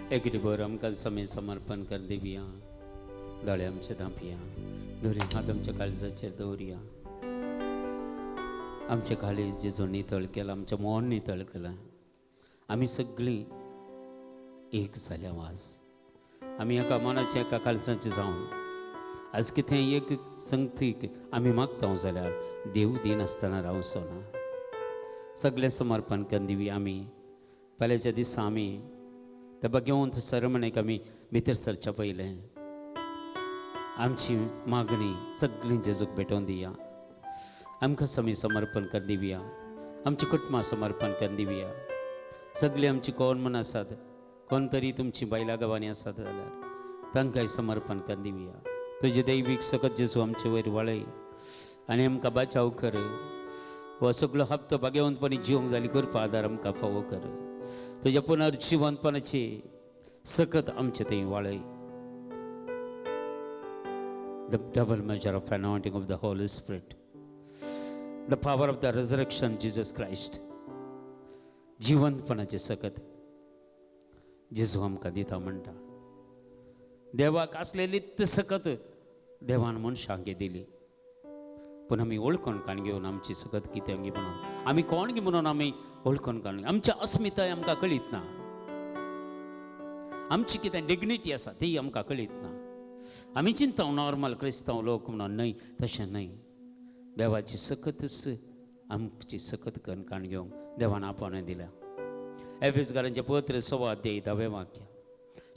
एक भर आमकां समें समर्पण कर दिवया. दोळे आमचे धांपया, दोरी हात आमच्या काळजाचेर दवरया. आमचे काळीज जेजो नितळ केला, आमचें मन नितळ केलां. आमी सगळीं एक जाल्या आज. आमी एका मनाचे एका काळजाचे जावन आज कितें एक संगतीक आमी मागता जाल्यार देव दिनासतना रावचो ना. सगळें समर्पण करून दिवया आमी. पयल्याच्या दिसा आमी त्या भगवंत सरमणेक आमी भितर सरच्या पयलें आमची मागणी सगळीं जेजूक भेटोवन दिया. आमकां समी समर्पण कर दिवया, आमची कुटुंबां समर्पण कर दिवया. सगळीं आमची कोण म्हूण आसात, कोण तरी तुमची बायलां गांवांनी आसात जाल्यार तांकांय समर्पण कर दिवया. तुजें दैवीक सकत जेजू आमचे वयर वळय आनी आमकां बचाव कर. हो सगळो हप्तो भाग्यवंतपणी जिवंक जाली करपा आदार आमकां फावो कर. तुज्या पुनर्जिवंतपणाची सकत आमचे थंय वाळय. The double measure of anointing of the Holy Spirit, the power of the resurrection Jesus Christ, जिवंतपणाचे सकत जेजू आमकां दिता म्हणटा. देवाक आसलेली सकत देवान मनशांक दिली, पूण आमी वळखून काण घेवन आमची सकत कितें म्हणून आमी कोण गी म्हणून आमी वळखून काण आमची अस्मिताय आमकां कळीत ना, आमची कितें डिग्निटी आसा ती आमकां कळीत ना. आमी चिंता नॉर्मल क्रिस्तांव लोक म्हणून न्हय, तशें न्हय. देवाची सकतच आमची सकत करून काण घेवंक देवान आपोवणें दिल्या. एफिसकारांचें पत्र 1.25 अध्याय 10वें वाक्य,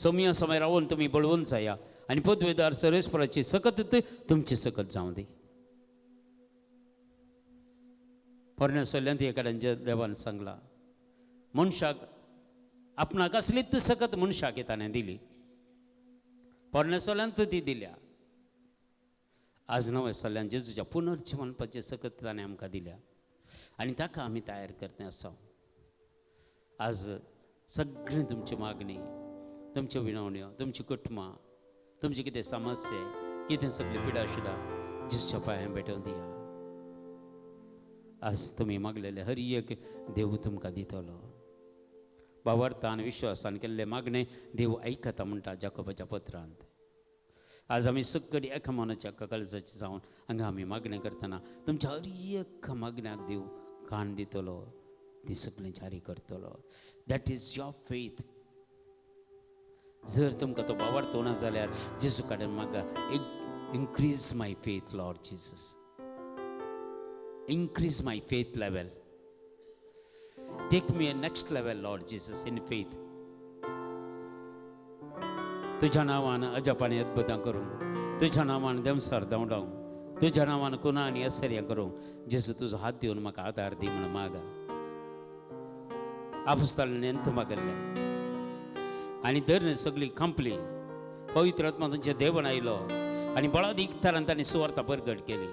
सोम्या समय रावून तुमी बळवून जाया आनी पदवेदार सर्वेस्पराची सकत तुमची सकत जावं दी. पोरण्या सल्ल्यांत एका देवान सांगला, मनशाक आपणाक असलीच सकत मनशाक ताणें दिली. पोरण्या सल्ल्यांत ती दिल्या. आज नव्या सल्ल्यान जेजूच्या पुनर्जिवनपाचें सकत ताणें आमकां दिल्या आनी ताका आमी तयार करता आसा. आज सगळीं तुमची मागणी, तुमच्यो विनवण्यो, तुमची कुटुंबां, तुमची कितें समस्या, कितें सगळी पिडा शिडा जेजूच्या पांयां भेटोवन दिया. आज तुमी मागलेले हर एक देव तुमकां दितलो. भावार्थान विश्वासान केल्ले मागणे देव आयकता म्हणटा जाकोबाच्या पत्रांत. आज आमी सगळी एका मनाच्या एका काळजाची जावन हांगा आमी मागणें करतना तुमच्या हर एक मागण्याक देव कान दितलो, ती सगळीं जारी करतलो. That is your faith. जर तुमकां तो भावार्थ ना जाल्यार जेजू कडेन म्हाका increase my faith Lord Jesus, increase my faith level, take me a next level Lord Jesus in faith. तुझ्या नांवान अजापाने अद्भुतां करूंक, तुझ्या नांवान देमसार धांवडावंक, तुझ्या नांवान कुना आनी असर्यां करूंक जेजू तुजो हात दिवन म्हाका आदार दी म्हणून मागा. आपुस्तालान एंत मागल्लें आनी धरण सगळी खांपली. पवित्र आत्मा तांच्या देवण आयलो आनी बळादीक तरान तांणी सुवार्ता परगट केली.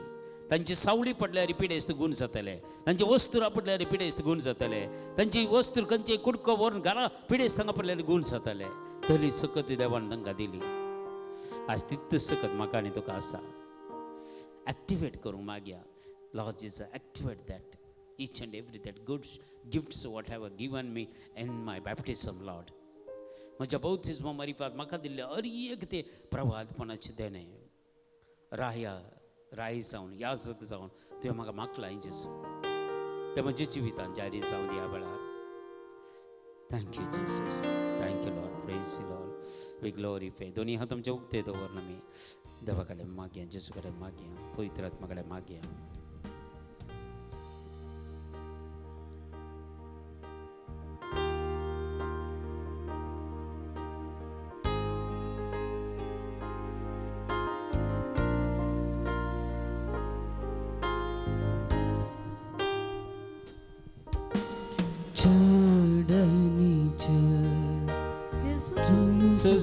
तांची सावळी पडल्यार पिडेस्त गुण जातले, तांची वस्तुरां पडल्यार पिडेस्त गुण जातले, तांची वस्तू खंयचे कुडको व्हरून घरा पिडेस्त हांगा पडल्यार गुण जातले. तरी सकत देवान तांकां दिली. आज तितूच सकत म्हाका आनी तुका आसा. एक्टिवेट करूंक मागया. Lord Jesus, activate that each and every that good gifts what have given me in my baptism Lord. म्हज्या बौद्धिज्मा मारिफात म्हाका दिल्ले हर एक ते प्रवादपणाचें देणें राया राय जावन याजक जावन तुवें म्हाका मागलां जेजू, तें म्हज्या जिवितान जारी जावन ह्या वेळार. Thank you Jesus, thank you Lord, praise you Lord, we glorify. दोनी हात आमचे उक्ते दवरन आमी देवा कडेन मागया, जेजू कडेन मागया, पवित्र आत्मा कडेन मागया.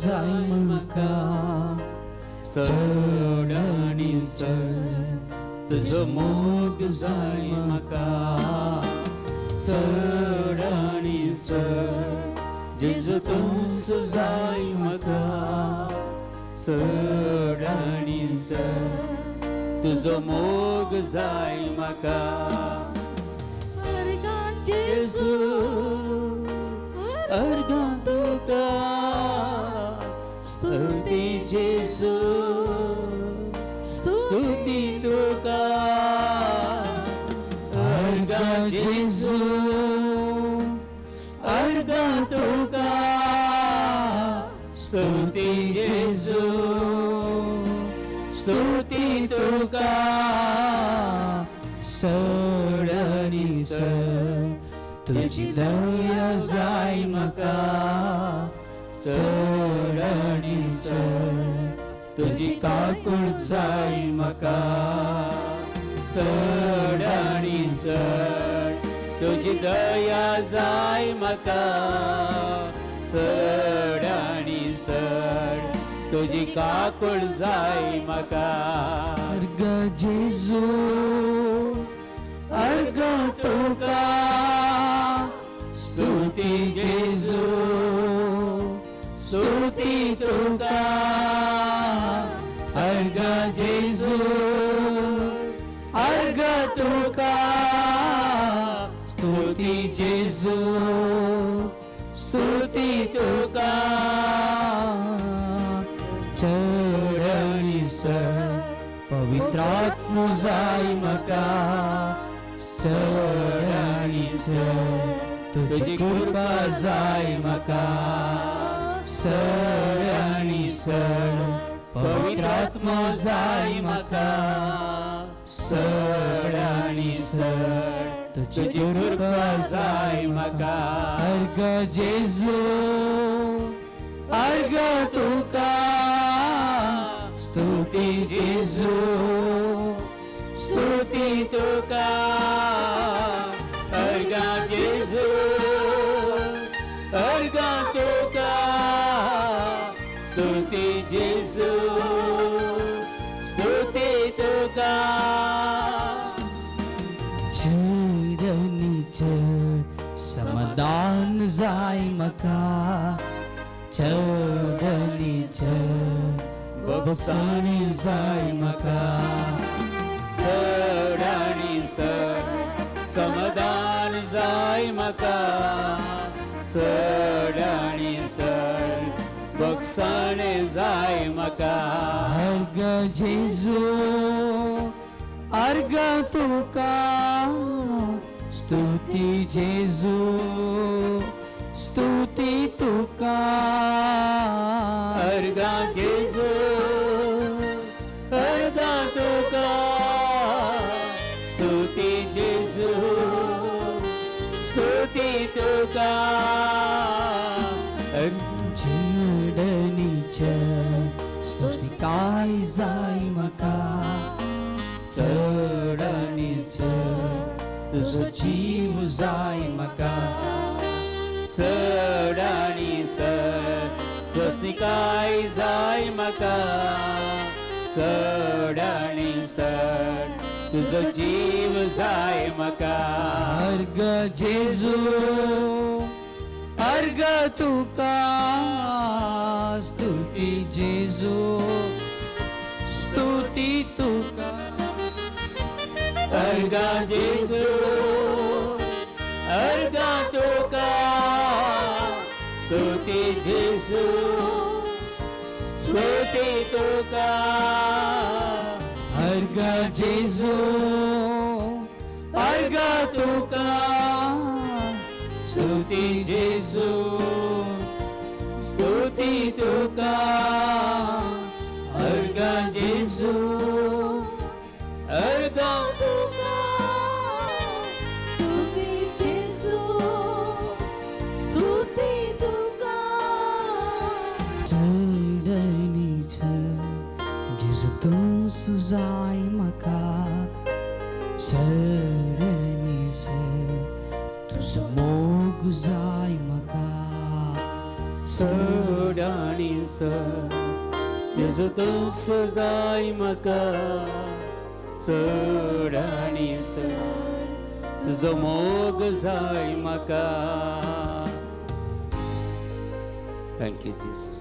जाय म्हाका चड आनी चड तुजो मोग जाय म्हाका, चड आनी चड जेजू तूंच जाय म्हाका, चड आनी चड तुजो मोग जाय म्हाका. जेजू अर्गां तुका, स्तुती जेजू, स्तुती तुका. चड आनी चड तुजी दया जाय म्हाका, चड आनी चड तुजी काकूळ जाय म्हाका. चड आनी चड तुजी दया जाय म्हाका, चड आनी चड तुजी काकूळ जाय म्हाका. अर्ग जेजू, अर्ग तुका, स्तुती जेजू, स्तुती तुका. अर्ग जेजू, अर्ग तुका, स्तुती जेजू, स्तुती तुका. चड आनी चड पवित्रात्मो जाय म्हाका, चड आनी चड तुजी कृपा जाय म्हाका. चड आनी चड पवित्रात्मो जाय म्हाका, चड आनी चड तुजी कृपा जाय म्हाका. अर्ग जेजू, अर्ग तुका, स्तुती जेजू, स्तुती तुका. अर्गा जेजू, अर्गा तुका, स्तुती जेजू, स्तुती तुका. चड आनी चड समाधान जाय म्हाका, चड आनी चड भोगसाणी जाय म्हाका. चड आनी चड समाधान जाय म्हाका, चड आनी चड भोगसाणे जाय म्हाका. अर्ग जेजू, अर्ग तुका, स्तुती जेजू, स्तुती तुका. अर्गा जेजू, अर्गा तुका, स्तुती जेजू, स्तुती तुका. चड आनी चड स्तुतिकाय जाय म्हाका, चड आनी चड तुजो जीव जाय म्हाका. चड आनी चड स्वस्तिकाय जाय म्हाका, चड आनी चड तुजो जीव जाय म्हाका. अर्ग जेजू, अर्ग तुका, स्तुती जेजू, स्तुती तुका. अर्गा जेजू, अर्गा तुका, स्तुती जेजू, स्तुती तुका. अर्ग जेजू, अर्ग तुका, स्तुती जेजू, स्तुती तुका. अर्ग जेजू, अर्गा तुका, स्तुती जेजू, स्तुती तुका. चड आनी चड जेजू तूं जाय म्हाका, चड आनी चड तुजो मोग जाय म्हाका. चड आनी चड जेजू तूं जाय म्हाका, चड आनी चड तुजो मोग जाय म्हाका. Thank you Jesus.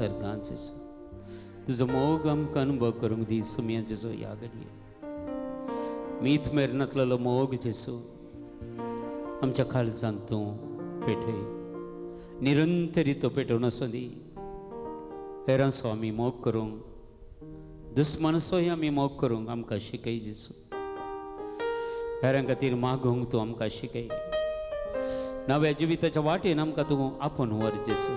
अर्गां जेजू, तुजो मोग आमकां अनुभव करूंक दी सुमया जेजू. ह्या घडये मीत मेरनातलेलो मोग जेजू आमच्या काळजांत तूं पेटय, निरंतरी तो पेटोवन आसूं दी. हेरांचो आमी मोग करूंक, दुस्मानाचोय आमी मोग करूंक आमकां शिकय जेजू. हेरां खातीर मागूंक तूं आमकां शिकय. नव्या जिविताच्या वाटेन आमकां तूं आपोवन व्हर जेजू.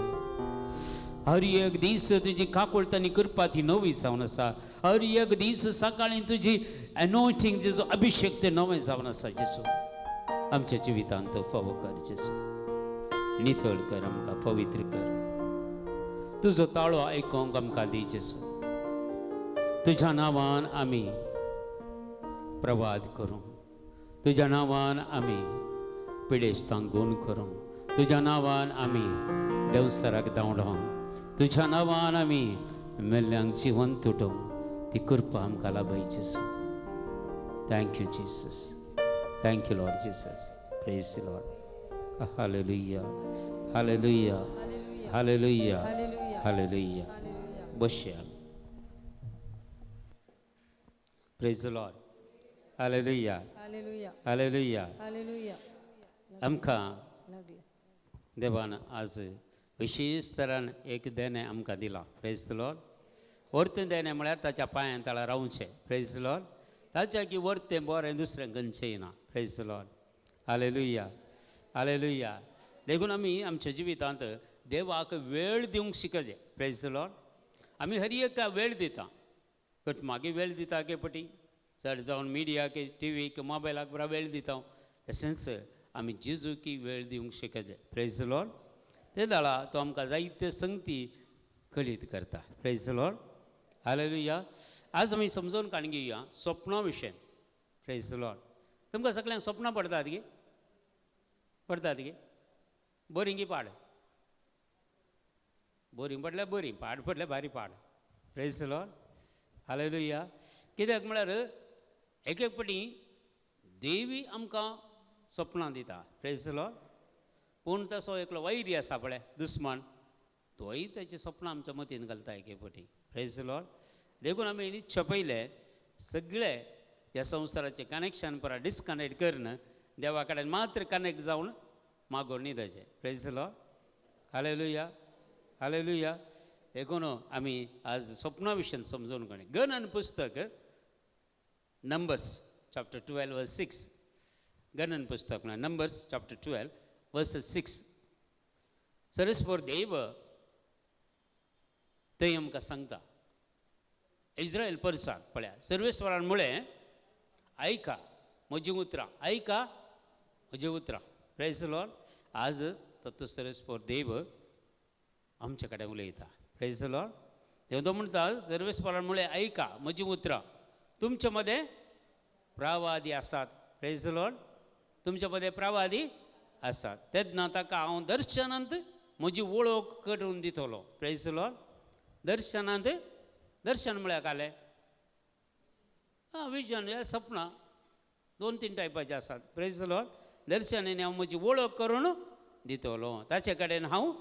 हर एक दीस तुजी काकुळट आनी कृपा ती नवी जावन आसा. हर एक दीस सकाळीं तुजी एनोयटींग जेजू अभिशेक ते नवें जावन आसा जेजू. आमच्या जिवितांत फावो कर जेजू, नितळ कर आमकां, पवित्र कर. तुजो ताळो आयकोंक आमकां दी जेजू. तुज्या नांवान आमी प्रवाद करूं, तुज्या नांवान आमी पिडेस्तांक गुण करूं, तुज्या नांवान आमी देवसराक धांवडों, तुज्या नांवान आमी मेल्ल्यांक जिवंत उठोवं. ती कृपा आमकां लाभय जेजू. Thank you Jesus, thank you Lord Jesus. Praise Lord. Hallelujah, hallelujah, hallelujah, hallelujah. बसया. Praise Lord. Hallelujah, hallelujah. आमकां देवान आज विशेश तरान एक देणें आमकां दिलां. Praise Lord. वर्तें देणें म्हळ्यार ताच्या पांयान तळा रावचें. प्रेज लॉर्ड. ताच्या की वर्तें बरें दुसरें खंयचें ना. Praise Lord. Hallelujah, hallelujah. देखून आमी आमच्या जिवितांत देवाक वेळ दिवंक शिकचे. Praise Lord. आमी हर एका वेळ दिता, बट मागीर वेळ दिता के पटी चड जावन मिडियाक, टिवीक, मोबायलाक बरो वेळ दिता. तशेंच आमी जेजूकी वेळ दिवंक शिकचे. Praise Lord. ते दाळा तो आमकां जायते संगती कळीत करता. Praise Lord. Hallelujah. आज आमी समजून काडून घेवया स्वप्ना विशय. Praise Lord. तुमकां सगळ्यांक स्वप्नां पडतात गे? पडतात गे? बरीं गी पाड? बरीं पडल्यार बरीं, पाड पडल्यार बारी पाड. Praise Lord. Hallelujah. कित्याक म्हळ्यार एक एक पटी देवी आमकां सपनां दिता. Praise Lord. पूण तसो एकलो वैरी आसा पळय, दुस्मान, तोय ताची सपनां आमच्या मतीन घालता एक एक पटी. Praise Lord. देखून आमी निश्चय पयलें सगळे ह्या संवसाराचें कनेक्शन परा डिस्कनेक्ट करून देवा कडेन मात्र कनेक्ट जावन मागोवन न्हिदचें. Praise Lord. Hallelujah, hallelujah. देखून आमी आज सपना विशयान समजून घेवया. गणन पुस्तक, नंबर्स चॅप्टर 12 वर्स 6. गणन पुस्तक म्हळ्यार नंबर्स चॅप्टर 12 वर्स 6. सरस्वर देव थंय आमकां सांगता इस्रायल परसाक पळया. सर्वेस्वरान म्हळें, आयका म्हजीं उतरां, आयका म्हजीं उतरां. Praise Lord. आज तो सर्वेस्वर देव आमचे कडेन उलयता. Praise Lord. देव तो म्हणटा, सर्वेस्वरान म्हळें, आयका म्हजीं उतरां, तुमचे मदें प्रवादी आसात. Praise Lord. तुमचे मदें प्रवादी आसात, तेन्ना ताका हांव दर्शनांत म्हजी वळख करून दितलो. Praise Lord. दर्शनांत, दर्शन म्हळ्यार कालें आं विजन, हे सपनां दोन तीन टायपाचे आसात. Praise Lord. दर्शनान हांव म्हजी वळख करून दितलो, ताचे कडेन हांव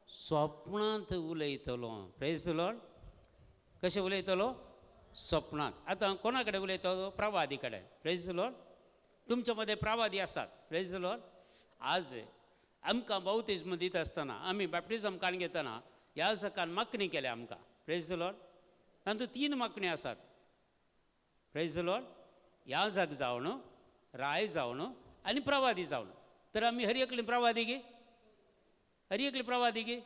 स्वप्नांत उलयतलो. Praise Lord. कशें उलयतलो? स्वप्नांत. आतां कोणा कडेन उलयतलो? प्रवादी कडेन. Praise Lord. तुमच्या मदें प्रवादी आसात. Praise Lord. आज आमकां बावतिज्म दिता आसतना, आमी बॅप्टिजम काडून घेतना ह्या सकान मागणी केल्या आमकां. Praise Lord. तातूंत 3 मागणी आसात. Praise Lord. याजक जावन, राय जावन आनी प्रवादी जावन. तर आमी हर एकली प्रवादी गे? हर एकली प्रवादी गे?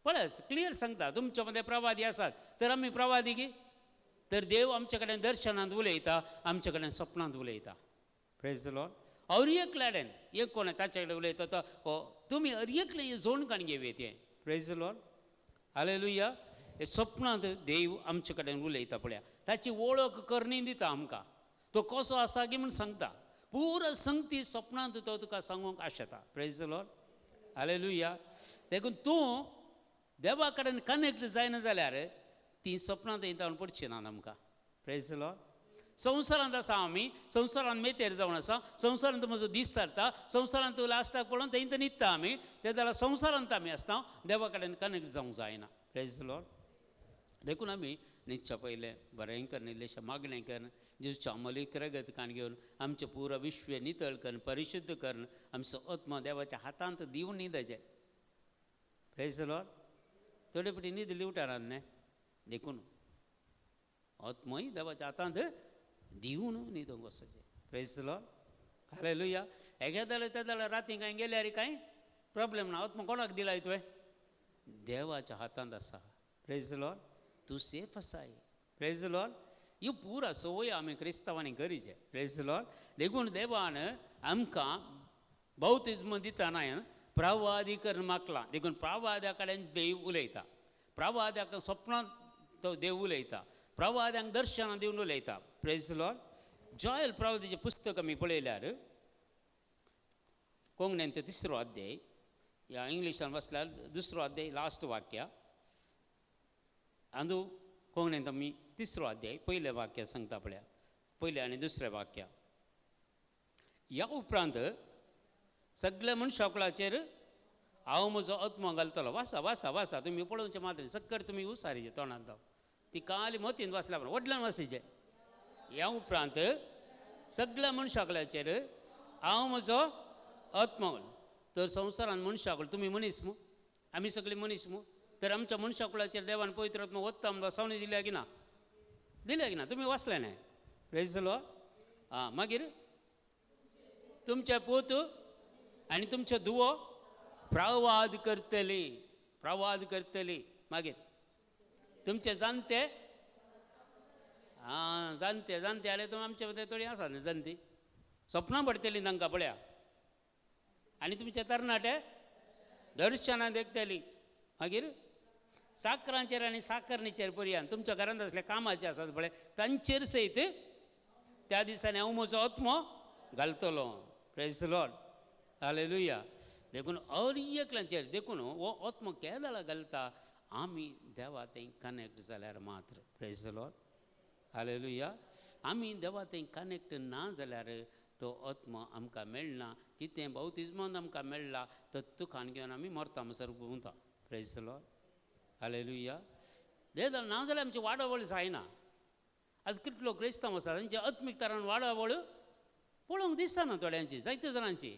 पळय क्लियर सांगता, तुमच्या मदें प्रवादी आसात, तर आमी प्रवादी गे? तर देव आमचे कडेन दर्शनांत उलयता, आमचे कडेन सपनांत उलयता. Praise Lord. हर एकल्याडेन एक कोण ताचे कडेन उलयता तो हो तुमी हर एकले जोण काडून घेवया तें. Praise Lord. Hallelujah. हे सपनांत देव आमचे कडेन उलयता पळया, ताची वळख करणी दिता आमकां, तो कसो आसा की म्हूण सांगता. पुरो संगती सपनांत तो तुका सांगूंक आशेता. Praise Lord. Hallelujah. देखून तूं देवा कडेन कनेक्ट जायना जाल्यार ती सपनांत येता पडची ना आमकां. Praise Lord. संवसारांत आसा आमी, संवसारांत मेतेर जावन आसा, संवसारांत म्हजो दीस सरता, संवसारांत लास्टाक पळोवन थंय थंय न्हिदता आमी. ते जाल्यार संवसारांत आमी आसता, देवा कडेन कनेक्ट जावंक जायना. Praise Lord. देखून आमी निश्चय पयलें बरें करून, इल्लेशें मागणें करून, जेजूच्या अमलीक रगत कान घेवन आमचें पुरो विश्व नितळ करून, परिशुद्ध करून आमचो आत्मा देवाच्या हातांत दिवन न्हिदचें. Praise Lord. थोडे पटी न्हिदली उठारात न्ही, देखून आत्मय देवाच्या हातांत दिवन न्हिदूंक वचचें. Praise Lord. Hallelujah. एकेदाळे तेदाळे राती कांय गेल्यार कांय प्रॉब्लेम ना. आत्मा कोणाक दिलाय तुवें? देवाच्या हातांत आसा. प्रेज लॉर्ड, तूं सेफ आसाय. प्रेज लॉर्ड, ही पुरा संवय आमी क्रिस्तांवांनी करीचे. प्रेज लॉर्ड, देखून देवान आमकां बाप्तिज्म दितना प्रवादी करून मागला. देखून प्रवाद्या कडेन देव उलयता, प्रवाद्याक स्वप्नांत तो देव उलयता, प्रवाद्यांक दर्शनां दिवन उलयता. प्रेज लॉर्ड, जॉयल प्रवादीचें पुस्तक आमी पळयल्यार कोंकणीन ते तिसरो अध्याय, या इंग्लिशान वाचल्यार दुसरो अध्याय लास्ट वाक्य. अंदू कोंकणीन आमी तिसरो अध्याय पयलें वाक्य सांगता पळया, पयलें आनी दुसरें वाक्य. ह्या उपरांत सगल्या मनशाकुळाचेर हांव म्हजो आत्मो घालतलो. वासा वासा वासा, तुमी पळोवचें मात्र सक्कर तुमी उसारीचे तोंडांत ती काली मतीन वाचल्या व्हडल्यान वासीचे. ह्या उपरांत सगल्या मनशाकुळाचेर हांव म्हजो आत्मो घाल. तर संवसारान मनशाकुळ, तुमी मनीस मू, आमी सगळीं मनीस मू, तर आमच्या मनशाकुळाचेर देवान पवित्र आत्मो वत्ता म्हण वसावणी दिल्या की ना? दिल्या की ना? तुमी वाचलें न्हय? प्रेज the Lord. आं, मागीर तुमचे पूत आनी तुमच्यो धुवो प्रवाद करतली, प्रवाद करतली. मागीर तुमचे जाणटे, आं जाणटे, जाणटे जाल्यार तुमी आमचे मदें थोडीं आसा न्ही जाणटी, सपनां पडटलीं तांकां पळया. आनी तुमचे तरणाटे दर्शनां देखतली. मागीर साकरांचेर आनी साकरणीचेर पर्यान तुमच्या घरांत असले कामाचे आसात पळय तांचेर सयत त्या दिसांनी हांव म्हजो आत्मो घालतलो. प्रेज the Lord, hallelujah. देखून हर एकल्याचेर, देखून हो आत्मो केदाळा घालता आमी देवा थंय कनेक्ट जाल्यार मात्र. प्रेज the Lord, hallelujah. आमी देवा थंय कनेक्ट ना जाल्यार तो आत्मो आमकां मेळना. कितें बाप्तिज्मान आमकां मेळ्ळा तर तुखान घेवन आमी मरता म्हणसर भोंवता. प्रेज the Lord, hallelujah. देव ना जाल्यार आमची वाडावळ जायना. आज कितलो क्रिस्तांव आसा तांच्या आत्मीक तरान वाडावळ पळोवंक दिसना थोड्यांची, जायते जाणांची,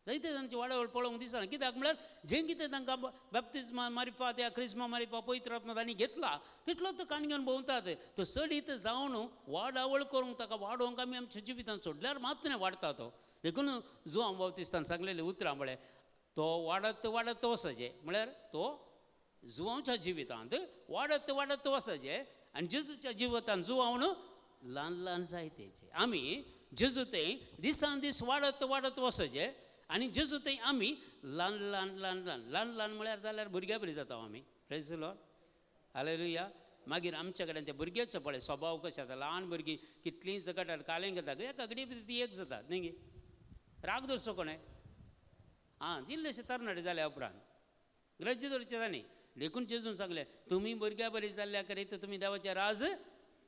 जायते जाणांची वाडावळ पळोवंक दिसना. कित्याक म्हळ्यार जें कितें तांकां बाप्तिज्मा मारिफात या क्रिस्मा मारिफा पवित्र आत्मा तांणी घेतला तितलो तो कान घेवन भोंवतात. तो चडीत जावन वाडावळ करूंक ताका वाडोवंक आमी आमच्या जिवितान सोडल्यार मात न्हय वाडटा तो. देखून जुआंव बाप्तिस्तान सांगलेलें उतरां म्हळ्यार तो वाडत वाडत वचचें, म्हळ्यार तो जुआंवच्या जिवितांत वाडत वाडत वचचें आनी जेजूच्या जिवितांत जुआंवन ल्हान ल्हान जायतेचे. आमी जेजू थंय दिसान दीस वाडत वाडत वचचें आनी जेजू थंय आमी ल्हान ल्हान ल्हान ल्हान ल्हान ल्हान म्हळ्यार जाल्यार भुरग्या बरी जाता आमी. प्रेज the Lord, hallelujah. मागीर आमच्या कडेन त्या भुरग्याचो पळय स्वभाव कशें जाता. ल्हान भुरगीं कितलीं झगडटात, कालें करता, एका घडये ती एक जातात न्ही गे. राग दवरचो कोणें? आं, जिल्लेशे तरणाटे जाल्या उपरांत ग्रज्ज दवरचें जाली. देखून जेजून सांगलें तुमी भुरग्या बरी जाल्ल्या करीत तुमी देवाचें राज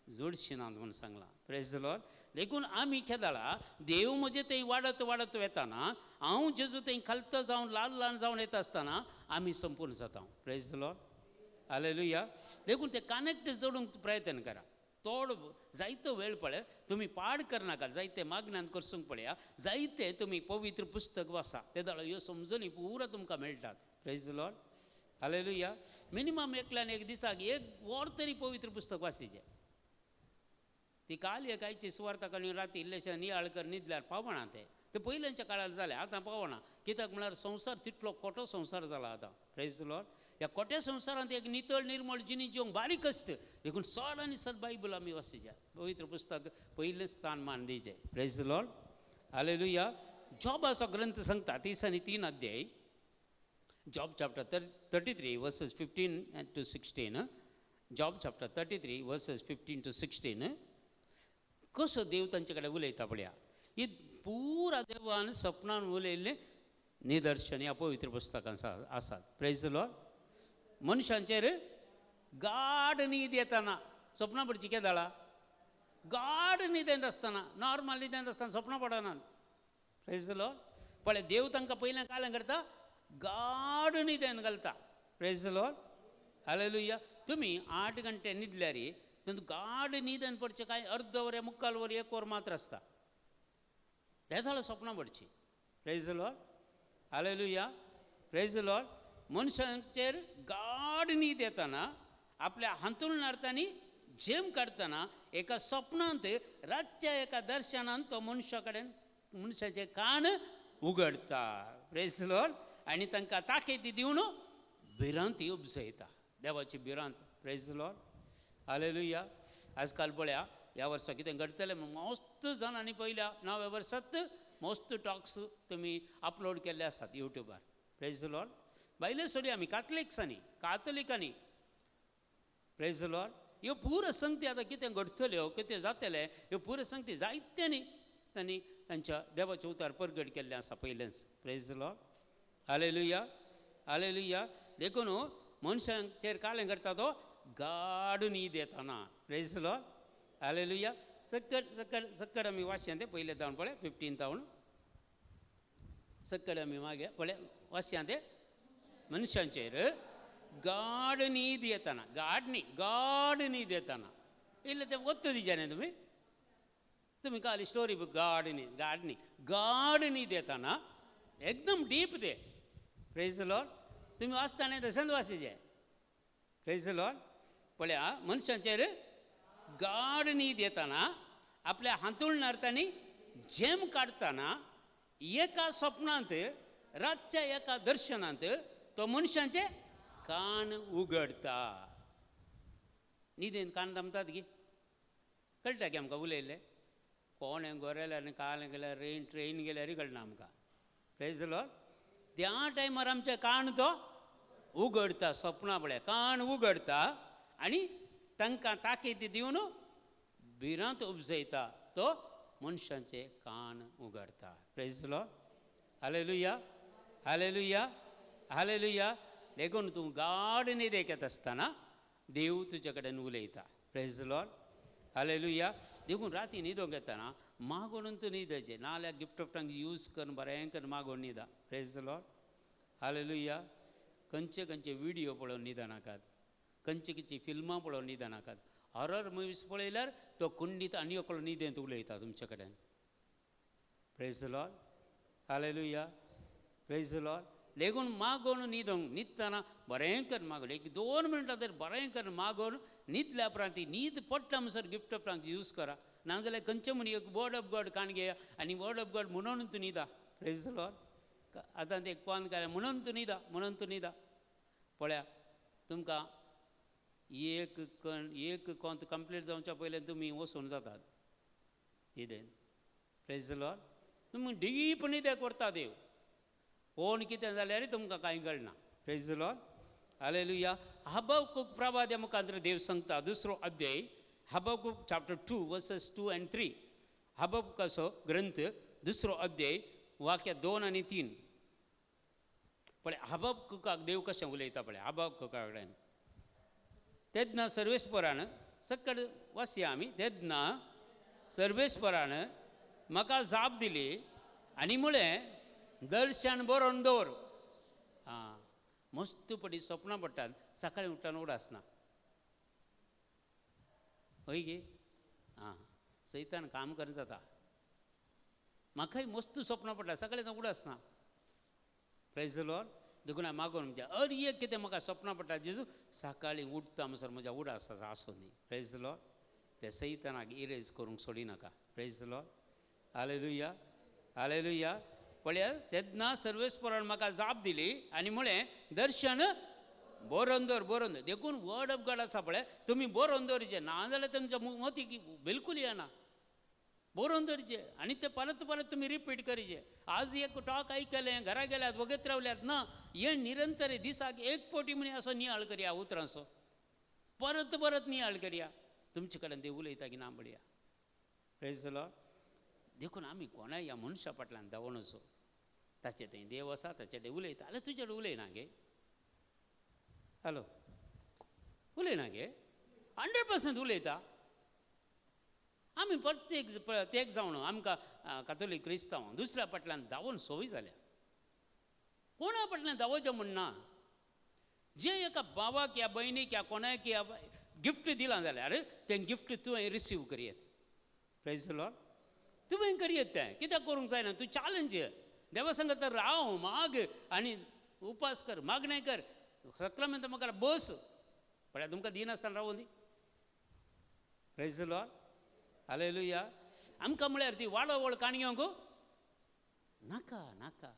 जोडशिनात म्हूण सांगलां. प्रेज the Lord. देखून आमी केदाळा देव म्हजे थंय वाडत वाडत वेताना हांव जेजू थंय खालतो जावन ल्हान ल्हान जावन येता आसतना आमी संपूर्ण जाता. Praise the Lord, hallelujah. देखून ते कनेक्ट जोडूंक प्रयत्न करा. थोडो जायतो वेळ पळय तुमी पाड करनाका, जायते मागण्यान करसूंक पळया, जायते तुमी पवित्र पुस्तक वाचा, ते दाळ ह्यो समजणी पुरा तुमकां मेळटात. Praise the Lord, hallelujah. Minimum एकल्यान एक दिसाक एक वर तरी पवित्र पुस्तक वाचिचें. ती काल एक आयची सुवार्ता काडून राती इल्लेशें नियाळ कर न्हिदल्यार पावना तें. तें पयल्यांच्या काळार जालें, आतां पावना. कित्याक म्हळ्यार संवसार तितलो खोटो संवसार जाला आतां. प्रेज the Lord. ह्या खोट्या संवसारांत एक नितळ निर्मळ जिणी जिवंक बारीक कश्ट. देखून चड आनी चड बायबल आमी वाचिचें, पवित्र पुस्तक पयलें स्थान मान दिवचें. प्रेज the Lord, hallelujah. जॉबाचो ग्रंथ सांगता 33 अध्याय, Job chapter 33 verses 15 to 16. Job chapter 33 verses 15 to 16. कसो देव तांचे कडेन उलयता पळया. ही पुरा देवान सपनान उलयल्लें निदर्शन ह्या पवित्र पुस्तकान आसात. Praise the Lord. मनशांचेर गाड न्हीद येताना सपनां पडची केदाळा गाड न्हिदेंत आसतना, नॉर्मल न्हिदेंत आसतना सपनां पडनात. Praise the Lord. पळय देव तांकां पयलें कालें करता, गाड न्हिदेंत घालता. Praise the Lord, hallelujah. तुमी 8 घंटे न्हिदल्यार तातूंत गाड न्हिदेन पडचें कांय अर्द वर, मुक्काल वर, एक वर मात्र आसता. तेदाळ सपनां पडचीं. Praise the Lord, hallelujah. Praise the Lord. मनशांचेर गाड न्हीद येताना आपल्या हांतुळणार तांणी झेम काडटना एका सपनांत रातच्या एका दर्शनान तो मनशा कडेन मनशाचें कान उगडटा. Praise the Lord. आनी तांकां ताकेती दिवन भिरांत उपजयता, देवाची भिरांत. Praise Lord, hallelujah. आजकाल पळया ह्या वर्सा कितें घडटलें मस्त जाणांनी पयल्या नव्या वर्सात मस्त टॉक्स तुमी अपलोड केल्ले आसात युट्यूबार. Praise Lord. भायले सोडया आमी कातलिक्सांनी, कातलिकांनी. Praise Lord. ह्यो पुरो संगती आतां कितें घडटल्यो, कितें जातलें, ह्यो पुरो संगती जायत्यांनी तांणी तांच्या देवाचें उतार परगट केल्लें आसा पयलेंच. Praise Lord, hallelujah, hallelujah. देखून मनशांचेर कालें करता तो गाड न्हीद येताना. Praise Lord, hallelujah. सक्कड सक्कड सक्कड आमी वाचयां तें पयलें तावन पळय 15 तावन सक्कड आमी मागीर पळय वाचयां तें. मनशांचेर गाड न्हीद येताना, गाड न्ही, गाड न्हीद येताना इल्लें तें वत्त दिचें न्ही तुमी, तुमी काल स्टोरी बूक गाड न्ही, गाड न्ही, गाड न्हीद येताना एकदम डीप ते. प्रेज लॉर्ड. तुमी वाचता न्ही तशेंच वाचिचें. Praise Lord. पळया मनशांचेर गाड न्हीद येताना आपल्या हांतुळणार तांणी झेम काडटना एका स्वप्नांत, रातच्या एका दर्शनांत तो मनशांचे कान उगडता. न्हिदेन कान दमतात की कळटा की आमकां उलयल्लें कोणें गोरेल्यार आनी काल गेल्यार रेन ट्रेन गेल्यारय कळना आमकां. Praise Lord. त्या टायमार आमचे कान तो उगडता, सपनां पळय कान उगडता आनी तांकां ताकीद दिवन भिरांत उपजयता, तो मनशांचे कान उगडता. Praise Lord, hallelujah, hallelujah, hallelujah. देखून तूं गाड न्हिदेक येता आसतना देव तुजे कडेन उलयता. Praise Lord, hallelujah. देखून राती न्हिदोंक येतना मागोवन तूं न्हिदचें, नाजाल्यार गिफ्ट ऑफ टंग्स यूज करून बरें करून मागोवन न्हिदा. Praise Lord, hallelujah. खंयचे खंयचे विडियो पळोवन न्हिदनाकात, खंयची खंयची फिल्मां पळोवन न्हिदनाकात. हॉरर मुवीज पळयल्यार तो कुंडीत आनी एकलो न्हिदेंत उलयता तुमचे कडेन. Praise Lord, hallelujah, praise Lord. लेगून मागोवन न्हिदोंक, न्हिदतना बरें करून मागोवन एक 2 मिनटां तरी बरें करून मागोवन न्हिदल्या उपरांत ती न्हीद पडटा म्हणसर गिफ्ट ऑफ टंग्स यूज करा. नाजाल्यार खंयचें म्हण एक वर्ड ऑफ गॉड काण घेया आनी वर्ड ऑफ गॉड म्हणून तूं न्हिदा. Praise Lord. आतां ते कोण काय म्हणून तूं न्हिदा, म्हणून तूं न्हिदा. पळया तुमकां एक कण एक कोंत कंप्लीट जावच्या पयलें तुमी वचून जातात न्हिदेन. Praise Lord. तुमी डीप न्हिदेक व्हरता देव, कोण कितें जाल्यार तुमकां कांय कळना. Praise Lord, hallelujah. Habakkuk प्रवाद्या मुखार देव सांगता, 2 अध्याय, हबकुक चॅप्टर 2 वर्सेस 2 and 3. हबकुकाचो ग्रंथ 2 अध्याय वाक्य 2 आनी 3. पळय हबकुकाक देव कशें उलयता पळय हबकुका कडेन. तेन्ना सर्वेस्परान सक्कड वाचया आमी. तेन्ना सर्वेस्परान म्हाका जाप दिली आनी म्हळें दर्शन बरोवन दवर. आं, मस्त पडी सपनां पडटात, सकाळीं उठ्ठान उडासना हय गे. आं, सैतान काम कर जाता. म्हाकाय मस्त सपनां पडटा, सकाळीं उडासना. Praise Lord. देखून हांवें मागोवन म्हणजे अर एक कितें म्हाका सपनां पडटा जेजू सकाळीं उठता म्हणसर म्हज्या उडास आसा आसूं न्ही. Praise Lord. ते सैतानाक इरेज करूंक सोडिनाका. Praise Lord, hallelujah, hallelujah. पळया तेन्ना सर्वेस्परान म्हाका जाप दिली आनी म्हळें दर्शन बरोवन दवर, बरोवन दवर. देखून वर्ड ऑफ गॉड आसा पळय, तुमी बरोवन दवरचें, नाजाल्यार तुमच्या मतीक बिलकूल येना. बरोवन दवरचें आनी तें परत परत तुमी रिपीट करचें. आज एक टॉक आयकलें, घरा गेल्यात, वगत रावल्यात ना, हें निरंतर दिसाक एक पटी म्हणी असो नियाळ करया उतरांचो, परत परत नियाळ करया. तुमचे कडेन ते उलयता की ना पळया. Praise Lord. देखून आमी कोणाय ह्या मनशा फाटल्यान धांवून वचो, ताचे थंय देव आसा, ताचे कडेन उलयता. जाल्यार तुजे कडेन उलयना गे, हॅलो उलयना गे, 100% उलयता. आमी प्रत्येक प्रत्येक जावन आमकां कातोलीक क्रिस्तांव दुसऱ्या फाटल्यान धांवून संवय जाल्या. कोणा फाटल्यान धांवचें म्हणना. जे एका बाबाक या भयणीक या कोणाक या गिफ्ट दिलां जाल्यार तें गिफ्ट तुवें रिसीव करयेत. Praise Lord. तुवें करयेत तें, कित्याक करूंक जायना? तूं चॅलेंज देवा सांगता राव, माग आनी उपास कर, मागणें कर, सक्रामेंत मुखार बस. पळया तुमकां दिनासतना रावूं दी. Praise Lord, hallelujah. आमकां म्हळ्यार ती वाडोवळ काणी घेवंक नाका नाका.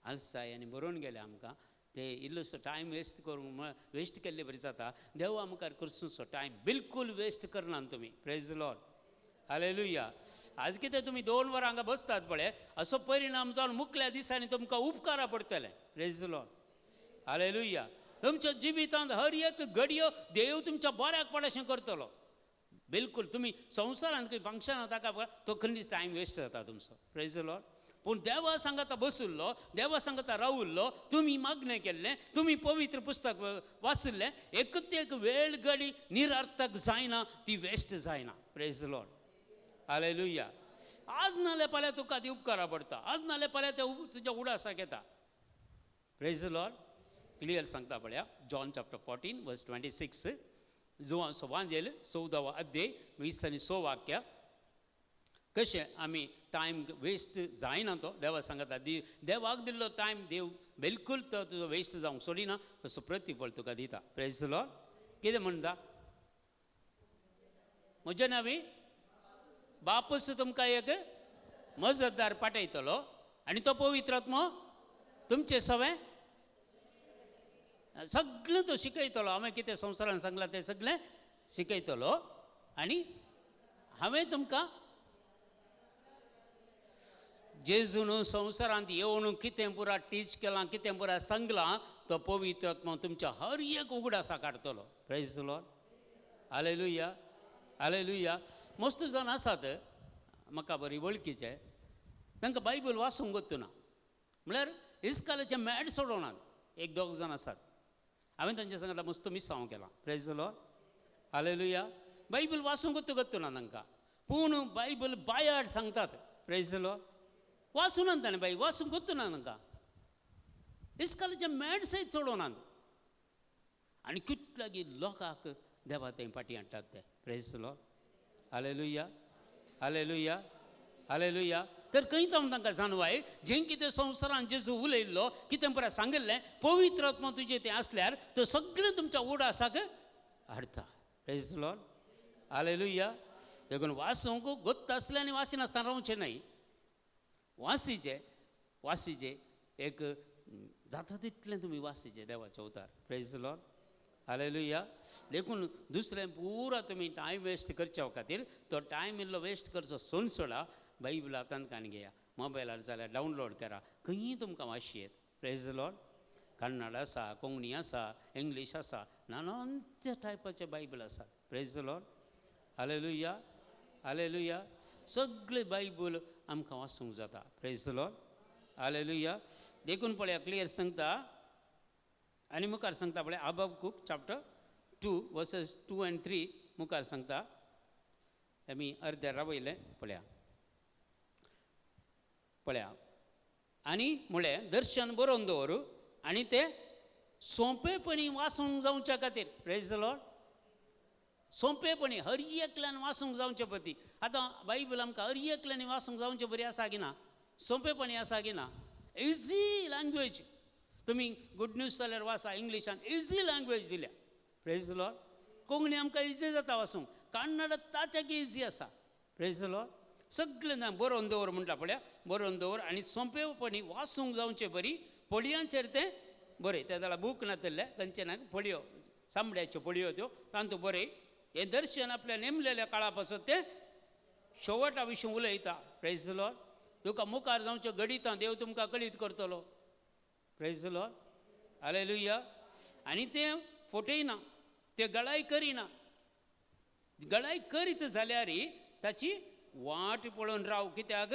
आलसाय आनी बरोवन गेले आमकां ते इल्लोसो टायम वेस्ट करूंक वेस्ट केल्ले बरी जाता. देवा मुखार करसो टायम बिलकूल वेस्ट करना तुमी. Praise Lord, hallelujah. आज कितें तुमी 2 वरां हांगा बसतात पळय, असो परिणाम जावन मुखल्या दिसांनी तुमकां उपकारा पडटले. Praise Lord, hallelujah. तुमच्या जिवितांत हर एक घडयो देव तुमच्या बऱ्याक पड अशें करतलो. बिलकूल तुमी संवसारांत खंय फंक्शनां ताका तो खंयच टायम वेस्ट जाता तुमचो. Praise Lord. पूण देवा सांगाता बशिल्लो, देवा सांगाता रावल्लो, तुमी मागणें केल्लें, तुमी पवित्र पुस्तक वाचिल्लें, एकूच एक वेळ घडी निरर्थक जायना, ती वेस्ट जायना. Praise Lord, hallelujah. आज नाल्यार फाल्यां तुका ती उपकारा पडटा, आज नाल्यार फाल्यां ते तुज्या उडासाक येता. Praise Lord. Clear सांगता पळया, जॉन चॅप्टर 14 वर्स 26, जुवां वांजेल 14 अध्याय 20 आनी 6 वाक्य. कशें आमी टायम वेस्ट जायना तो देवा सांगता, देवाक दिल्लो टायम देव बिलकूल तो तुजो वेस्ट जावंक सोडिना, तसो प्रतिफळ तुका दिता. Praise Lord. कितें म्हणटा? म्हज्या नांवी बापूस तुमकां एक मजतदार पाठयतलो आनी तो पवित्र आत्मो तुमचे सवें सगळें तो शिकयतलो. हांवें कितें संवसारान सांगलां तें सगळें शिकयतलो आनी हांवें तुमकां जेजून संवसारांत येवन कितें पुरा टीच केलां, कितें पुरा सांगलां, तो पवित्र आत्मो तुमच्या हर एक उगडासा काडटलो. Praise Lord, hallelujah, hallelujah. मस्त जाण आसात म्हाका बरी वळखीचे, तांकां बायबल वाचूंक गोत्तुना, म्हळ्यार इस्कालाचें मॅड सोडोवनात. एक दोग जाण आसात, हांवें तांच्या सांगता मस्त मिसांव केलां. Praise Lord, hallelujah. Bible वाचूंक गोत्तुना तांकां, पूण बायबल बायाड सांगतात. Praise Lord. वाचूनात ताणें बाई, वाचूंक गोत्तुना तांकां, इस्कालाचें मॅड सयत सोडोवनात आनी कितल्यागी लोकांक देवा थंय फाटीं हाडटात ते. Praise Lord, hallelujah, hallelujah, hallelujah. तर खंय हांव तांकां जाणवाय, जें कितें संवसारान जेजू उलयल्लो, कितें बरें सांगिल्लें, पवित्र आत्मो तुजें तें आसल्यार तो सगळें तुमच्या उडासाक हाडटा. Praise Lord, hallelujah. देखून वाचूंक गोत्त आसलें आनी वाचिनासतना रावचें न्हय, वासिचें, वासिचें एक जाता तितलें तुमी वासिचें देवाचें उतार. Praise Lord, hallelujah. देखून दुसरें पुरा तुमी टायम वेस्ट करच्या खातीर तो टायम इल्लो वेस्ट करचो सोन सोडा, बायबल हातांत कान घेया, मोबायलार जाल्यार डावनलोड करा, खंयी तुमकां वाशी येत. Praise Lord. Kannada आसा, कोंकणी आसा, इंग्लीश आसा, नानांच्या टायपाचे बायबल आसात. Praise Lord, hallelujah, hallelujah. सगळे बायबल आमकां वाचूंक जाता. Praise Lord, hallelujah. देखून पळया क्लियर सांगता आनी मुखार सांगता पळय, Habakkuk chapter 2 verses 2 and 3 मुखार सांगता. आमी अर्द्या रावयलें पळया, पळया. आनी म्हळें दर्शन बरोवन दवर आनी तें सोंपेपणी वाचूंक जावच्या खातीर. Praise Lord. सोंपेपणी हर एकल्यान वाचूंक जावचे पती. आतां बायबल आमकां हर एकल्यान वाचूंक जावचे बरी आसा की ना? सोंपेपणी आसा की ना? Easy language. तुमी गुड न्यूज जाल्यार वाचा, इंग्लिशान इजी लँग्वेज दिल्या. Praise Lord. Konkani आमकां इजी जाता वाचूंक, कन्नड ताच्याकी इजी आसा. Praise Lord. सगळें ना बरोवन दवर म्हणटा पळया, बरोवन दवर आनी सोंपेपणी वाचूंक जावचे बरी पळयांचेर तें बरय. ते जाल्यार बूक नातलें खंयचें ना, पळयो चामड्याच्यो पळयो त्यो तांतू बरय. हें दर्शन आपल्या नेमलेल्या काळा पासून तें शेवटा विशीं उलयता. Praise Lord. तुका मुखार जावच्यो घडितां देव तुमकां कळीत करतलो. Praise Lord, hallelujah. आनी तें फटयना, तें गळाय करिना. गळाय करीत जाल्यार ताची वाट पळोवन राव, कित्याक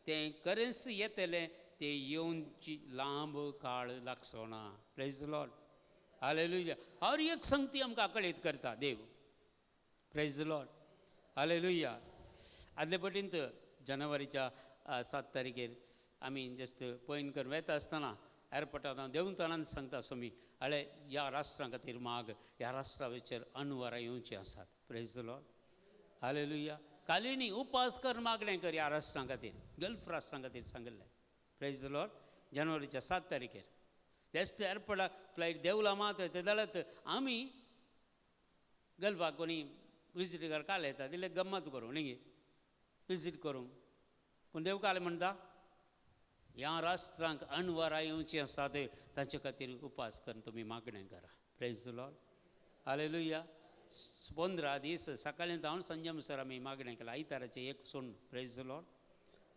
तें करेंस येतलें, तें येवची लांब काळ लागचो ना. Praise Lord, hallelujah. हर एक संगती आमकां कळीत करता देव. Praise Lord, hallelujah. आदले पटींत जानेवारीच्या 7 तारखेर आमी जस्ट पयन करून वेता आसतना एअरपोर्टार हांव देंवतना सांगता स्वामी, आळे ह्या राष्ट्रां खातीर माग, ह्या राष्ट्राचेर अनवरां येवचीं आसात. Praise Lord, hallelujah. कालिनी उपास कर, मागणें कर ह्या राष्ट्रां खातीर, गल्फ राष्ट्रां खातीर सांगिल्लें. Praise Lord. जानेवारीच्या 7 तारखेर तेच एअरपोर्टार फ्लायट देंवला मात्र ते जाल्यार आमी गल्फाक कोणी विजीट काल येता तितले गम्मत करूं न्ही, विजीट करूंक. पूण देव काल म्हणटा ह्या राष्ट्रांक अणवरां येवचीं आसात ताचे खातीर उपास करून तुमी मागणें करा. Praise the Lord, hallelujah. 15 दीस सकाळीं धांवन सांजे म्हणसर आमी मागणें केलां, आयताराचें एक सोडून. Praise the Lord.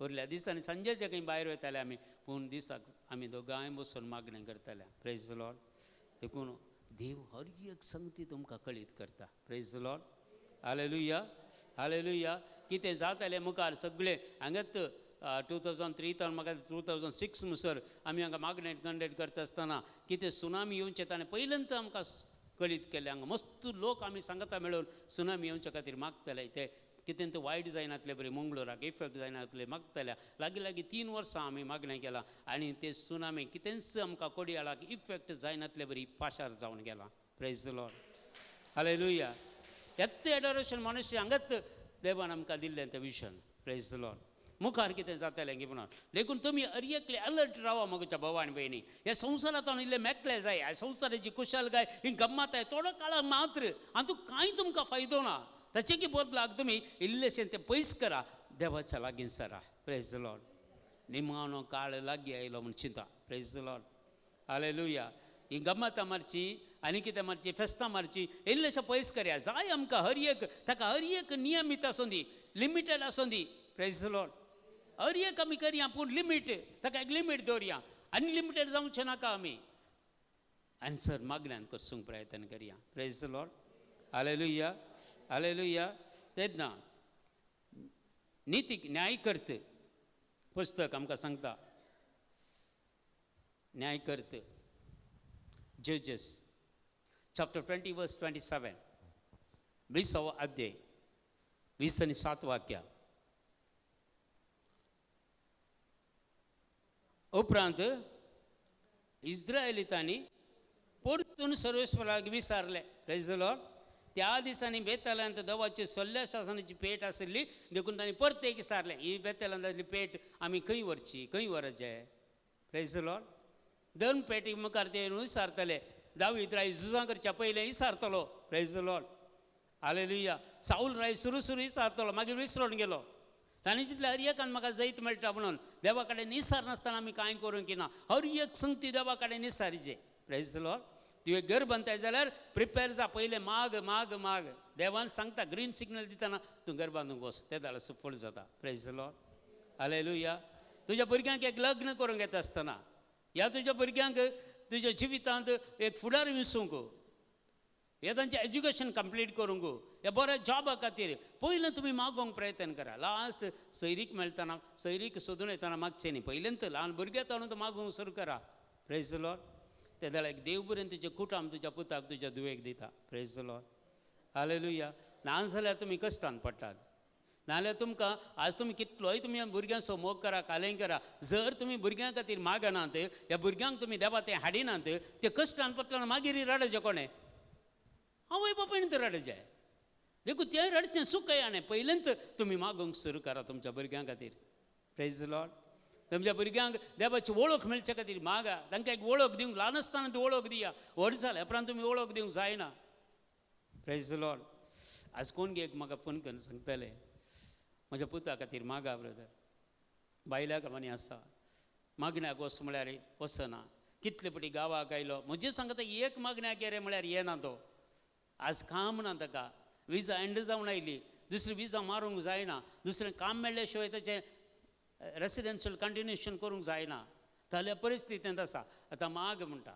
उरल्या दिसांनी सांजेचे खंय भायर वयताले आमी, पूण दिसाक आमी दोगांय बसून मागणें करताले. Praise the Lord. देखून देव हर एक संगती तुमकां कळीत करता. Praise the Lord, hallelujah, hallelujah. कितें जातालें मुखार सगळें हांगाच 2003 तावन म्हाका 2006 म्हणसर आमी हांगा मागणें कंडक्ट करता आसतना कितें सुनामी येवचें ताणें पयल्यांत आमकां कळीत केलें. हांगा मस्त लोक आमी सांगता मेळून सुनामी येवच्या खातीर मागताले, ते कितें तें वायट जायनातलें बरें मंगळूराक इफेक्ट जायनातलें मागताले. लागीं लागीं 3 वर्सां आमी मागणें केलां आनी ते सुनामी कितेंच आमकां कोडयाळाक इफेक्ट जायनातले बरी पाशार जावन गेलां. Praise the Lord, hallelujah. येत्त एडोरेशन मनुष्य हांगाच देवान आमकां दिल्लें तें विशन. Praise the Lord. मुखार कितें जातालें की म्हणून देखून तुमी हर एकले अलर्ट रावा म्हज्या भाव आनी भयणी. ह्या संवसारांत इल्लें मेकळें जाय, ह्या संवसाराची कुशलकाय ही गम्मत आहे थोडो काळाक मात्र, आनी तूं कांय तुमकां फायदो ना. ताचे की बदलाक तुमी इल्लेशें तें पयस करा, देवाच्या लागीं सरा. Praise the Lord. निमाणो काळ लागीं आयलो म्हूण चिंता. Praise the Lord, hallelujah. ही गम्मतां मारची आनी कितें मारची, फेस्तां मारची, इल्लेशें पयस करया जाय आमकां. हर एक ताका हर एक नियमीत आसूं दी, लिमिटेड आसूं दी. Praise the Lord. हर एक आमी करया पूण लिमीट, ताका एक लिमीट दवरया, अनलिमिटेड जावचें नाका आमी. आन्सर मागण्यान करसूंक प्रयत्न करया. Praise the Lord, hallelujah, hallelujah. तेन्ना नितीक न्यायकर्त पुस्तक आमकां सांगता, न्यायकर्त Judges chapter 20 verse 27, 20वो अध्याय 20 आनी 7 वाक्या. उपरांत इस्रायलितांनी परतून सर्वेस्पराक विसारले. Praise the Lord. त्या दिसांनी बेतालांत देवाची सोल्ल्या शासनाची पेट आशिल्ली, देखून तांणी परत एक विसारलें, ही बेतालांत आसली पेट आमी खंय व्हरची, खंय व्हरचें. Praise the Lord. दोन पेटी मुखार ते विसारतले. दावीद राय झुजां करच्या पयलें विसारतलो. Praise the Lord, hallelujah. Saul Rai सुरू सुरू विसारतलो, मागीर विसरून गेलो. ताणें चिंतलें हर एकान म्हाका जैत मेळटा म्हणून. देवा कडेन निसार नासतना आमी कांय करूंक ना. हर एक संगती देवा कडेन निसारीचे. Praise the Lord. तुवें घर बांदताय जाल्यार प्रिपेर जा, पयलें माग माग माग. देवान सांगता ग्रीन सिग्नल दितना तूं घर बांदूंक वच, ते जाल्यार सुफळ जाता. Praise the Lord, hallelujah. तुज्या भुरग्यांक एक लग्न करूंक येता आसतना, ह्या तुज्या भुरग्यांक तुज्या जिवितांत एक फुडार विसूंक, हे तांचें एज्युकेशन कंप्लीट करूंक, ह्या बऱ्या जॉबा खातीर पयलें तुमी मागोवंक प्रयत्न करा. लास्ट सैरीक मेळटना, सैरीक सोदून येतना मागचें न्ही, पयलेंत ल्हान भुरग्यां ताणून मागूंक सुरू करा. Praise the Lord. ते जाल्यार एक देव बरें तुजें कुटाम तुज्या पुताक तुज्या धुवेक दिता. Praise the Lord, hallelujah. ना जाल्यार तुमी कश्टान पडटात, नाजाल्यार तुमकां आज तुमी कितलोय तुमी भुरग्यांचो मोग करा, कालें करा, जर तुमी भुरग्यां खातीर मागनात, ह्या भुरग्यांक तुमी देवा तें हाडिनात, ते कश्टान पडटना मागीर रडचें कोणें? आवय बापायन तर रडचें. देखून तें रडचें सुखय आनी पयलेंत तुमी मागूंक सुरू करा तुमच्या भुरग्यां खातीर. Praise the Lord. तुमच्या भुरग्यांक देवाची वळख मेळचे खातीर मागा, तांकां एक वळख दिवंक, ल्हान आसतना ती वळख दिया, व्हड जाल्या उपरांत तुमी वळख दिवंक जायना. Praise the Lord. आज कोण गे एक म्हाका फोन करून सांगताले, म्हज्या पुता खातीर मागा ब्रदर, बायल्या कामांनी आसा, मागण्याक वच म्हळ्यार वचना, कितले पटी गांवाक आयलो, म्हजे सांगता एक मागण्याक रे म्हळ्यार येना तो, आज काम ना ताका, विजा एंड जावन आयली, दुसरी विजा मारूंक जायना, दुसरें काम मेळ्ळे शिवाय ताचें रेसिडेन्शियल कंटिन्युएशन करूंक जायना, जाल्यार परिस्थितींत आसा. आतां माग म्हणटा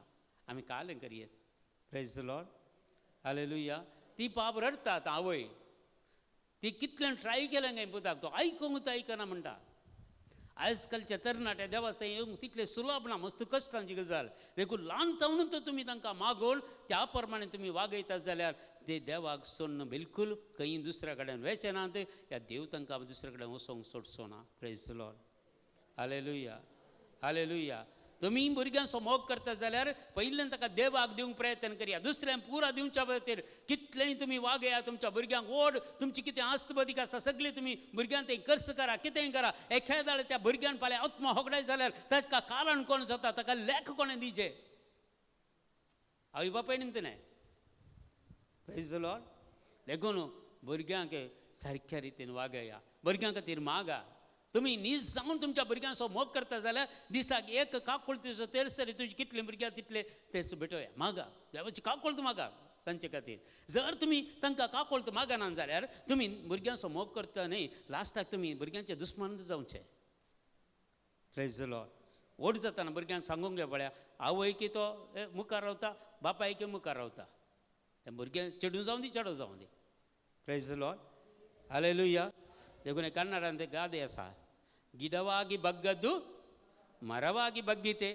आमी कालें करयेत. Praise the Lord, hallelujah. ती पाप रडटा आतां आवय, ती कितल्यान ट्राय केलें काय पुताक, तो आयकूंक आयकना म्हणटा. आजकालच्या तरणाट्या देवा थंय येवंक तितलें सुलभ ना, मस्त कश्टांची गजाल. देखून ल्हान तावनूच तर तुमी तांकां मागोवन त्या प्रमाणे तुमी वागयतात जाल्यार ते देवाक सोडून बिलकूल खंय दुसऱ्या कडेन वेचे नात, ह्या देव तांकां दुसऱ्या कडेन वचोंक सोडचो ना. Praise the Lord, hallelujah, hallelujah. तुमी भुरग्यांचो मोग करता जाल्यार पयल्यान ताका देवाक दिवंक प्रयत्न करया, दुसऱ्यांक पुरा दिवच्या खातीर कितलेंय तुमी वागया तुमच्या भुरग्यांक, ओड तुमची कितें आस्त बदीक आसा सगळी तुमी भुरग्यांक तें खर्च करा, कितेंय करा. एखाद्या त्या भुरग्यान फाल्यां आत्मा होगडाय जाल्यार ताका कारण कोण जाता, ताका लेख कोणें दिवचें? आवय बापायन न्हय. Praise the Lord. देखून भुरग्यांक सारक्या रितीन वागया, भुरग्यां खातीर मागा. तुमी नीज जावन तुमच्या भुरग्यांचो मोग करता जाल्यार दिसाक एक काकुळतीचो तेरसरी तुजी कितले भुरग्यां तितले तेर्स भेटोया मागा, देवाची काकुळत मागा तांचे खातीर. जर तुमी तांकां काकुळत मागना जाल्यार तुमी भुरग्यांचो मोग करता न्ही, लास्टाक तुमी भुरग्यांचे दुस्मान जावचे. Praise the Lord. व्हड जाताना भुरग्यांक सांगूंक जाय पळया, आवय की तो मुखार रावता, बापाय की मुखार रावता, हें भुरगें चेडूं जावं दी चेडो जावं दी. Praise the Lord, hallelujah. देखून कन्नडान ते गादे आसा, गिडವಾಗಿ बग्गद्दु मरವಾಗಿ बग्गीते.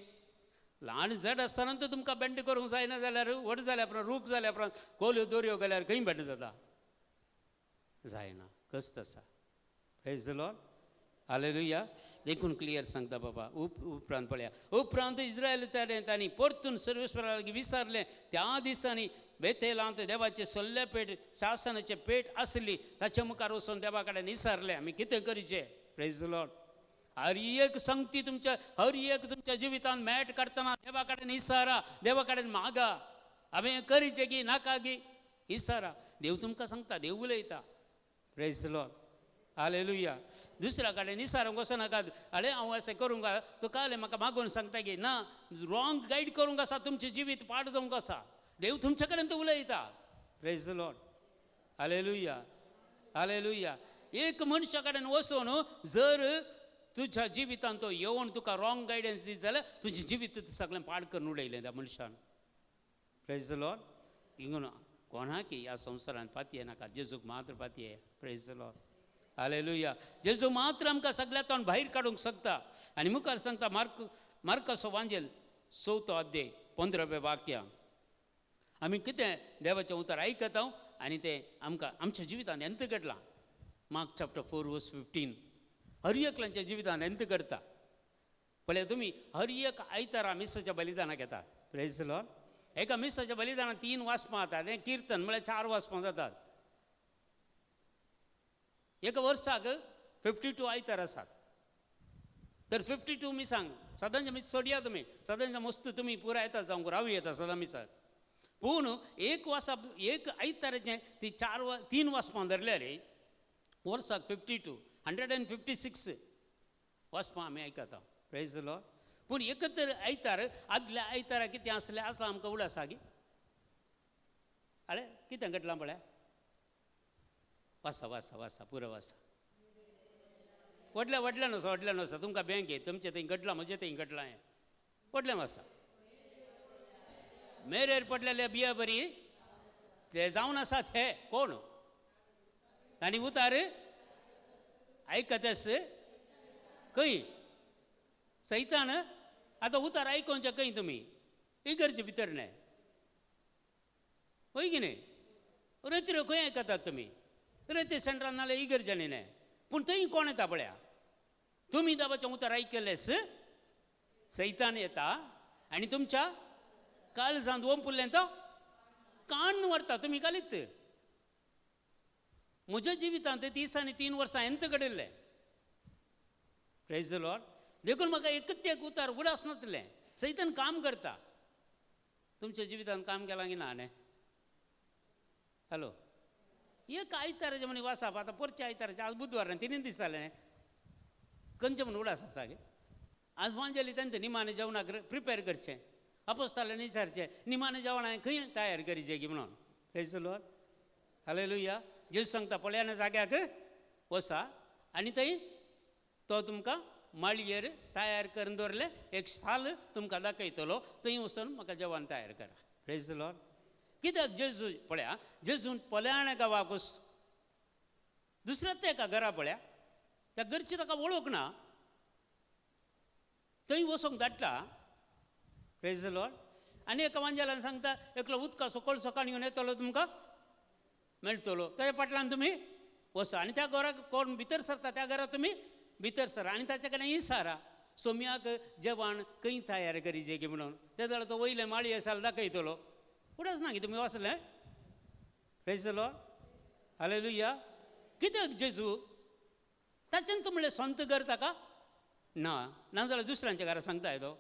ल्हान जड आसतना तो तुमकां बेंड करूंक जायना जाल्यार व्हड जाल्या उपरांत रूख जाल्या उपरांत कोल्यो दोरयो घाल्यार खंय बेंड जाता, जायना, कश्ट आसा. Praise the Lord, hallelujah. देखून क्लियर सांगता बाबा. उपरांत पळया, उपरांत इस्रायल तांणी परतून सर्वेस्वरा लागीं विसारलें. त्या दिसांनी बेथेलांत देवाचे सोल्ले पेट शासनाचे पेट आसली, ताच्या मुखार वचून देवा कडेन विसारलें आमी कितें करचें. Praise the Lord. हर एक संगती तुमच्या, हर एक तुमच्या जिवितान मॅट काडटना देवा कडेन इसारा, देवा कडेन मागा, हांवें करचें की नाका की इसारा. देव तुमकां सांगता, देव उलयता. Praise the Lord, hallelujah. दुसऱ्या कडेन इसारूंक वचनाकात, अरे हांव अशें करूंक तो काल म्हाका मागून सांगता की ना, रॉंग गायड करूंक आसा, तुमचें जिवीत पाड जावंक आसा. देव तुमचे कडेन तो उलयता. Praise the Lord, hallelujah, hallelujah. एक मनशा कडेन वचून जर तुज्या जिवितान तो येवन तुका रॉंग गायडन्स दीत जाल्यार तुजें जिवीत सगळें पाड करून उडयलें त्या मनशान. Praise the Lord. थिंगून कोणाकी ह्या संवसारांत पातये नाका, जेजूक मात्र पातये. Praise the Lord, hallelujah. जेजू मात्र आमकां सगळ्या तोंड भायर काडूंक शकता. आनी मुखार सांगता मार्काचो वांजेल 4 अध्याय 15 वाक्य. आमी कितें देवाचें उतर आयकता आनी तें आमकां आमच्या जिवितांत एंत घडलां. मार्क चॅप्टर 4 वर्स 15. हर एकल्यांच्या जिवितांत एंत घडता. पळय तुमी हर एक आयतारा मिसाच्या बलिदानाक येतात. Praise the Lord. एका मिसाच्या बलिदानाक 3 वाजपां जातात, हें किर्तन म्हळ्यार 4 वाजपां जातात. एका वर्साक 52 आयतार आसात. तर 52 मिसांक सदांचे मीस सोडया तुमी, सदांचे मस्त तुमी पुराय येतात जावंक रावू येता सदां मिसाक. पूण एक वासा एक आयताराचें ती 3 वाजपां धरल्या रे, वर्साक 52 156 वाजपां आमी आयकता. Praise the Lord. पूण एकतर आयतार आदल्या आयतारा कितें आसलें आसता आमकां उडास आसा की अरे कितें घडलां पळया, वासा वासा वासा पुरो वासा. व्हडल्या व्हडल्यान वसा, व्हडल्यान वसा, तुमकां बँक येत तुमचें थंय घडलां, म्हजें थंय घडलां, हें व्हडल्यान वासा. मेरेर पडलेले बिया बरी ते जावन आसात हे कोण तांणी उतार आयकतस खंय सैतान. आतां उतार आयकोवचें खंय तुमी इगर्जे भितर न्हय, हय की न्हय? रत्र्यो खंय आयकतात तुमी, रत्रे सेंटरान नाल्यार इगर्जांनी न्हय. पूण थंय कोण येता पळया, तुमी देवाचें उतर आयकलेस सैतान येता आनी तुमच्या काळजांत ओंपुल्लें तो कान व्हरता, तुमी घालीत. म्हज्या जिवितांत 30 आनी 3 वर्सां एंत घडिल्लें. Praise the Lord. देखून म्हाका एकच एक उतार उडास नासलें. सैतान काम करता. तुमच्या जिवितांत काम केलां की ना न्ही? हॅलो, एक आयताराचें म्हण वासाप, आतां परच्या आयताराचें, आज बुधवार न्ही, 3 दीस जाले न्ही, खंयचें म्हण उडास आसा गे? आज वांजेली तांचे निमाणें जेवणाक प्रिपेर करचें, अपोस्ताल्यान विचारचें निमाणें जेवण हांवें खंय तयार करीचें की म्हणून. Praise the Lord, hallelujah. जेजू सांगता पळयाना जाग्याक वसा आनी थंय तो तुमकां माळयेर तयार करून दवरलें एक साल तुमकां दाखयतलो, थंय वचून म्हाका जेवण तयार करा. Praise the Lord. कित्याक जेजू पळया, जेजून पल्याण्या गांवाक दुसऱ्याच एका घरा पळया, त्या घरची ताका वळख ना, थंय वचोंक धाडटा. Praise the Lord. आनी एका वांजेलान सांगता एकलो उदकाचो कळसो काण घेवन येतलो तुमकां मेळटलो, ताच्या फाटल्यान तुमी वचा आनी त्या घराक कोण भितर सरता त्या घराक तुमी भितर सरा आनी ताच्या कडेन इसारा सोम्याक जेवण खंय तयार करीचें की म्हणून. ते जाल्यार तो वयले माळये साल दाखयतलो. उडच ना की तुमी वाचलें? Praise the Lord, hallelujah. कित्याक जेजू ताच्यान तूं म्हणलें संत घर ताका ना, नाजाल्यार दुसऱ्यांच्या घरा सांगता तो.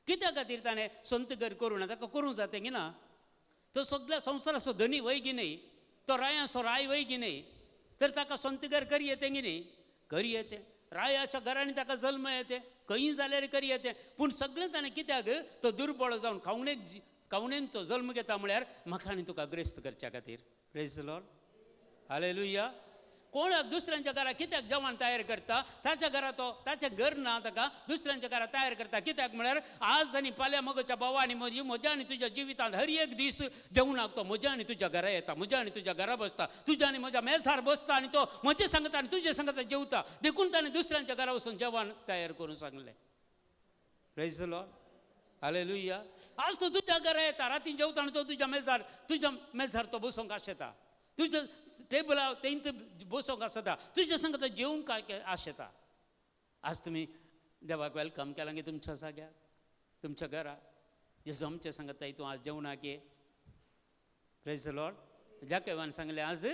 कित्या खातीर ताणें संत घर करूं ना, ताका करूंक जाता की ना? तो सगळ्या संवसाराचो धनी वय की न्ही, तो रायांचो राय वय की न्ही, तर ताका संत घर करी येतें की न्ही? करी येतें. रायाच्या घरांनी ताका जल्म येते, खंयी जाल्यार करी येते, पूण सगळें ताणें कित्याक तो दुर्बळ जावन खावणेक खावणेन तो जल्म घेता म्हळ्यार म्हाका आनी तुका ग्रेस्त करच्या खातीर. Praise the Lord, hallelujah. कोणाक दुसऱ्यांच्या घरा कित्याक जेवण तयार करता? ताच्या घरा तो ताचें घर ना, ताका दुसऱ्यांच्या घरा तयार करता कित्याक म्हळ्यार आज आनी फाल्यां मगोच्या भावा आनी म्हजी म्हज्या आनी तुज्या जिवितांत हर एक दीस जेवणाक तो म्हज्या आनी तुज्या घरा येता, म्हज्या आनी तुज्या घरा बसता, तुज्या आनी म्हज्या मेजार बसता आनी तो म्हजे सांगता आनी तुजे सांगता जेवता. देखून ताणें दुसऱ्यांच्या घरा वचून जेवण तयार करूंक सांगलें. Praise the Lord, hallelujah. आज तो तुज्या घरा येता, राती जेवता आनी तो तुज्या मेजार, तुज्या मेजार तो बसोंक आशेता, तुज्या टेबला तेंत बसोंक आसता, तुज्या सांगता जेवंक आशेता. आज तुमी देवाक welcome केलां की तुमच्या जाग्यार, तुमच्या घरा. जेजू आमचें सांगता तूं आज जेवणाक ये. Praise the Lord. जाकेवान सांगलें आज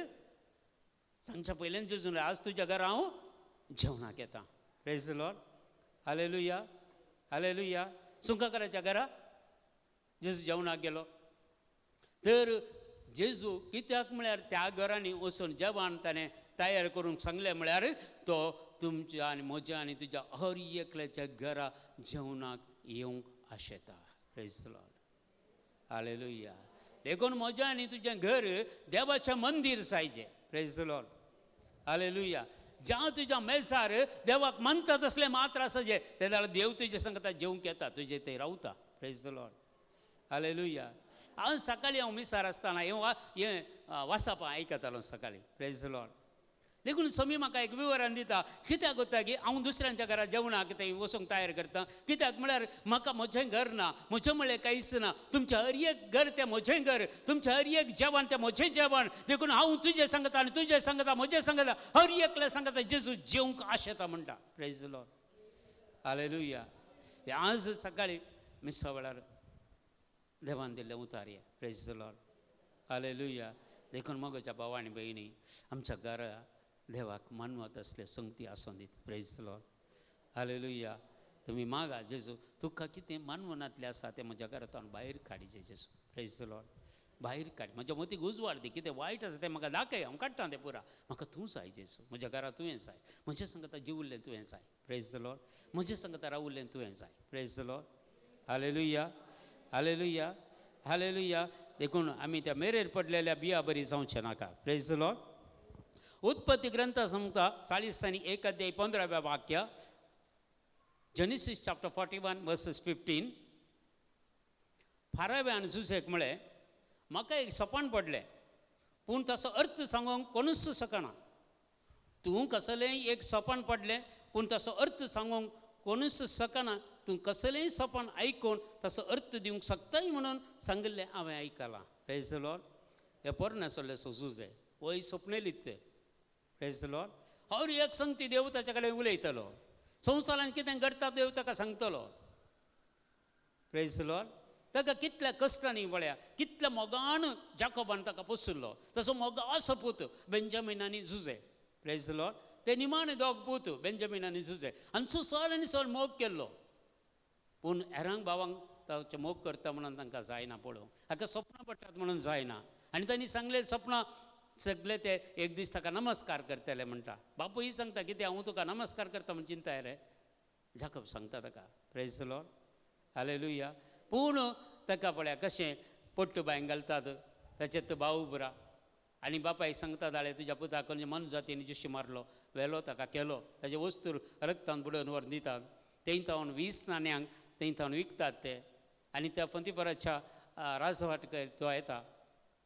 सांगच्या पयल्यान जेजून आज तुज्या घरा हांव जेवणाक येता. Praise the Lord, hallelujah, hallelujah. सुंकाकराच्या घरा जेजू जेवणाक गेलो तर जेजू कित्याक म्हळ्यार त्या घरांनी वचून जेवण ताणें तयार करूंक सांगलें म्हळ्यार तो तुमच्या आनी म्हज्या आनी तुज्या हर एकल्याच्या घरा जेवणाक येवंक आशेता. Praise the Lord, hallelujah. देखून म्हजें आनी तुजें घर देवाचें मंदीर जायचें. Praise the Lord, hallelujah. ज्या तुज्या मेजार देवाक मानता तसलें मात्र आसा जे ते जाल्यार देव तुजे सांगता जेवंक येता, तुजे थंय रावता. Praise the Lord, hallelujah. आज सकाळीं हांव मिसार आसतना हें वासापां आयकतालो सकाळीं. Praise the Lord. देखून समी म्हाका एक विवरण दिता कित्याक वता की हांव दुसऱ्यांच्या घरा जेवणाक थंय वचूंक तयार करता कित्याक म्हळ्यार म्हाका म्हजें घर ना, म्हजें म्हळ्यार कांयच ना. तुमचें हर एक घर तें म्हजें घर, तुमचें हर एक जेवण तें म्हजें जेवण. देखून हांव तुजें सांगता आनी तुजें सांगता म्हजें सांगता हर एकल्या सांगता जेजू जेवंक आशेता म्हणटा. Praise the Lord, hallelujah. आज सकाळीं मिसा वेळार देवान दिल्लें उतार हें. Praise the Lord, hallelujah. देखून मगोच्या भाव आनी भयणी आमच्या घरा देवाक मानवत असले संगती आसून दीत. Praise the Lord, hallelujah. तुमी मागा जेजू तुका कितें मानवनांतलें आसा तें म्हज्या घरांतल्यान भायर काडचें जेजू. Praise the Lord, भायर काड, म्हज्या मतीक उजवाड दी, कितें वायट आसा तें म्हाका दाखय, हांव काडटा तें पुरा. म्हाका तूं जाय जेजू, म्हज्या घरा तुवें जाय, म्हज्या सांगता जिवल्लें तुवें जाय. Praise the Lord, म्हज्या सांगता रावल्लें तुवें जाय. Praise the Lord, hallelujah, hallelujah, hallelujah. देखून आमी त्या मेरेर पडलेल्या बिया बरी जावचें नाका. Praise the Lord. उत्पत्ती ग्रंथ समका 40 1 अध्याय 15व्या वाक्य, Genesis chapter 41 verses 15. फाराव्यान जुसेक म्हळें म्हाका एक सपन पडलें पूण ताचो अर्थ सांगूंक कोणूच शकना. तूं कसलेंय एक सपन पडलें पूण ताचो अर्थ सांगूंक कोणूच शकना. तूं कसलेंय सपन आयकून ताचो अर्थ दिवंक शकताय म्हणून सांगिल्लें हांवें आयकलां. Praise the Lord. हे पोरणे सोल्ले सुजुजे वय सपनेलीत ते. Praise the Lord. हर एक संगती देव ताच्या कडेन उलयतलो, संवसारांत कितें घडटा देव ताका सांगतलो. Praise the Lord. ताका कितल्या कश्टांनी पळया कितल्या मोगान जाकोबान ताका पोशिल्लो, तसो मोगाचो पूत बेंजामीन आनी जुजे. Praise the Lord. ते निमाणे दोग पूत बेंजामीन आनी जुजे हांचो चड आनी चड मोग केल्लो, पूण हेरांक भावांक ताचो मोग करता म्हणून तांकां जायना पळोवंक, हाका सपनां पडटात म्हणून जायना. आनी तांणी सांगले सपनां सगळे ते एक दीस ताका नमस्कार करतले म्हणटा. बापूय सांगता कितें हांव तुका नमस्कार करता म्हण चिंताय रे, जाकब सांगता ताका. Praise the Lord, hallelujah. पूण ताका पळया कशें पट्टू बांय घालतात, ताचेर तो भाव उबरा आनी बापायक सांगता जाल्यार तुज्या पुताक मनजातीन जिशी मारलो व्हेलो ताका केलो, ताजे वस्तू रक्तान बुडोवन व्हरून दितात, थंय तावन 20 नाण्यांक थंय तावन विकतात ते. आनी त्या पंतीपराच्या राजवाट तो येता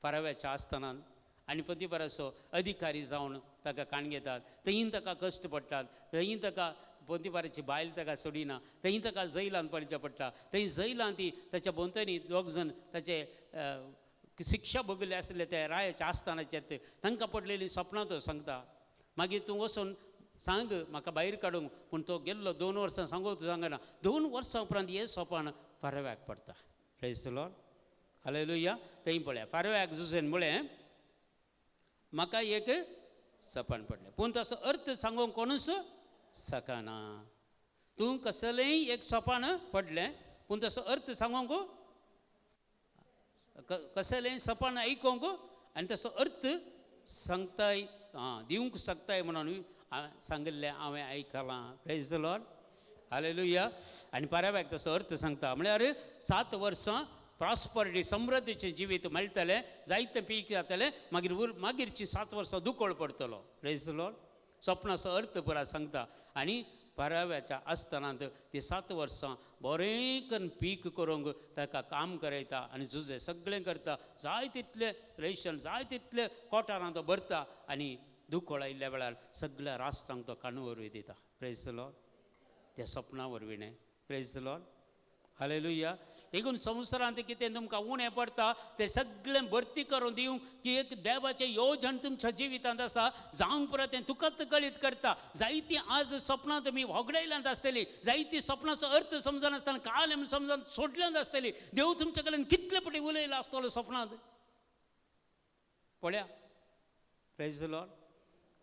फाराव्याच्या आस्थानान आनी पोतिफराचो अधिकारी जावन ताका काण घेतात, थंय ताका कश्ट पडटात, थंय ताका पोतिफराची बायल ताका सोडिना, थंय ताका जैलान पडचें पडटा. थंय जैलान ती ताच्या भोंवतणी दोग जाण ताचे शिक्षा भोगले आसले ते रायाच्या आस्थानाचे तांकां पडलेलीं सपनां तो सांगता. मागीर तूं वचून सांग म्हाका भायर काडूंक, पूण तो गेल्लो 2 वर्सां सांगू तूं सांगना. 2 वर्सां उपरांत हें सोपान फारव्याक पडटा. Praise the Lord, hallelujah. थंय पळया फारव्याक जुसेन म्हळें म्हाका एक सपन पडलें पूण ताचो अर्थ सांगूंक कोणूच शकना. तूं कसलेंय एक सपन पडलें पूण ताचो अर्थ सांगूंक कसलेंय सपन आयकूंक आनी ताचो अर्थ सांगताय आं दिवंक शकताय म्हणून हांवें सांगिल्लें हांवें आयकलां. Praise the Lord, hallelujah. आनी पाराव्याक तसो अर्थ सांगता म्हळ्यार 7 वर्सां प्रॉस्परिटी समृद्धीचें जिवीत मेळटलें, जायतें पीक जातलें, मागीर मागीरचीं 7 वर्सां दुकळ पडटलो. Praise the Lord. सपनाचो अर्थ पुरा सांगता. आनी पाराव्याच्या आसतनांत ती 7 वर्सां बरें करून पीक करूंक ताका काम करयता आनी जुजे सगळें करता, जाय तितलें रेशन जाय तितलें कोटारां तो भरता आनी दुकळ आयिल्ल्या वेळार सगळ्या राष्ट्रांक तो काणू वरवीं दिता. Praise the Lord. त्या सपना वरवीं न्हय. Praise the Lord, hallelujah. देखून संवसारांत कितें तुमकां उणें पडटा तें सगळें भरती करून दिवंक की एक देवाचें योजन तुमच्या जिवितांत आसा जावंक पुरो तें तुकाच कळीत करता. जायतीं आज सपनां तुमी होगडायल्यांत आसतलीं, जायतीं सपनाचो अर्थ समजनासतना काल आमी समजून सोडल्यांत आसतलीं. देव तुमच्या कडेन कितले पटी उलयला आसतलो सपनांत पळया. Praise the Lord,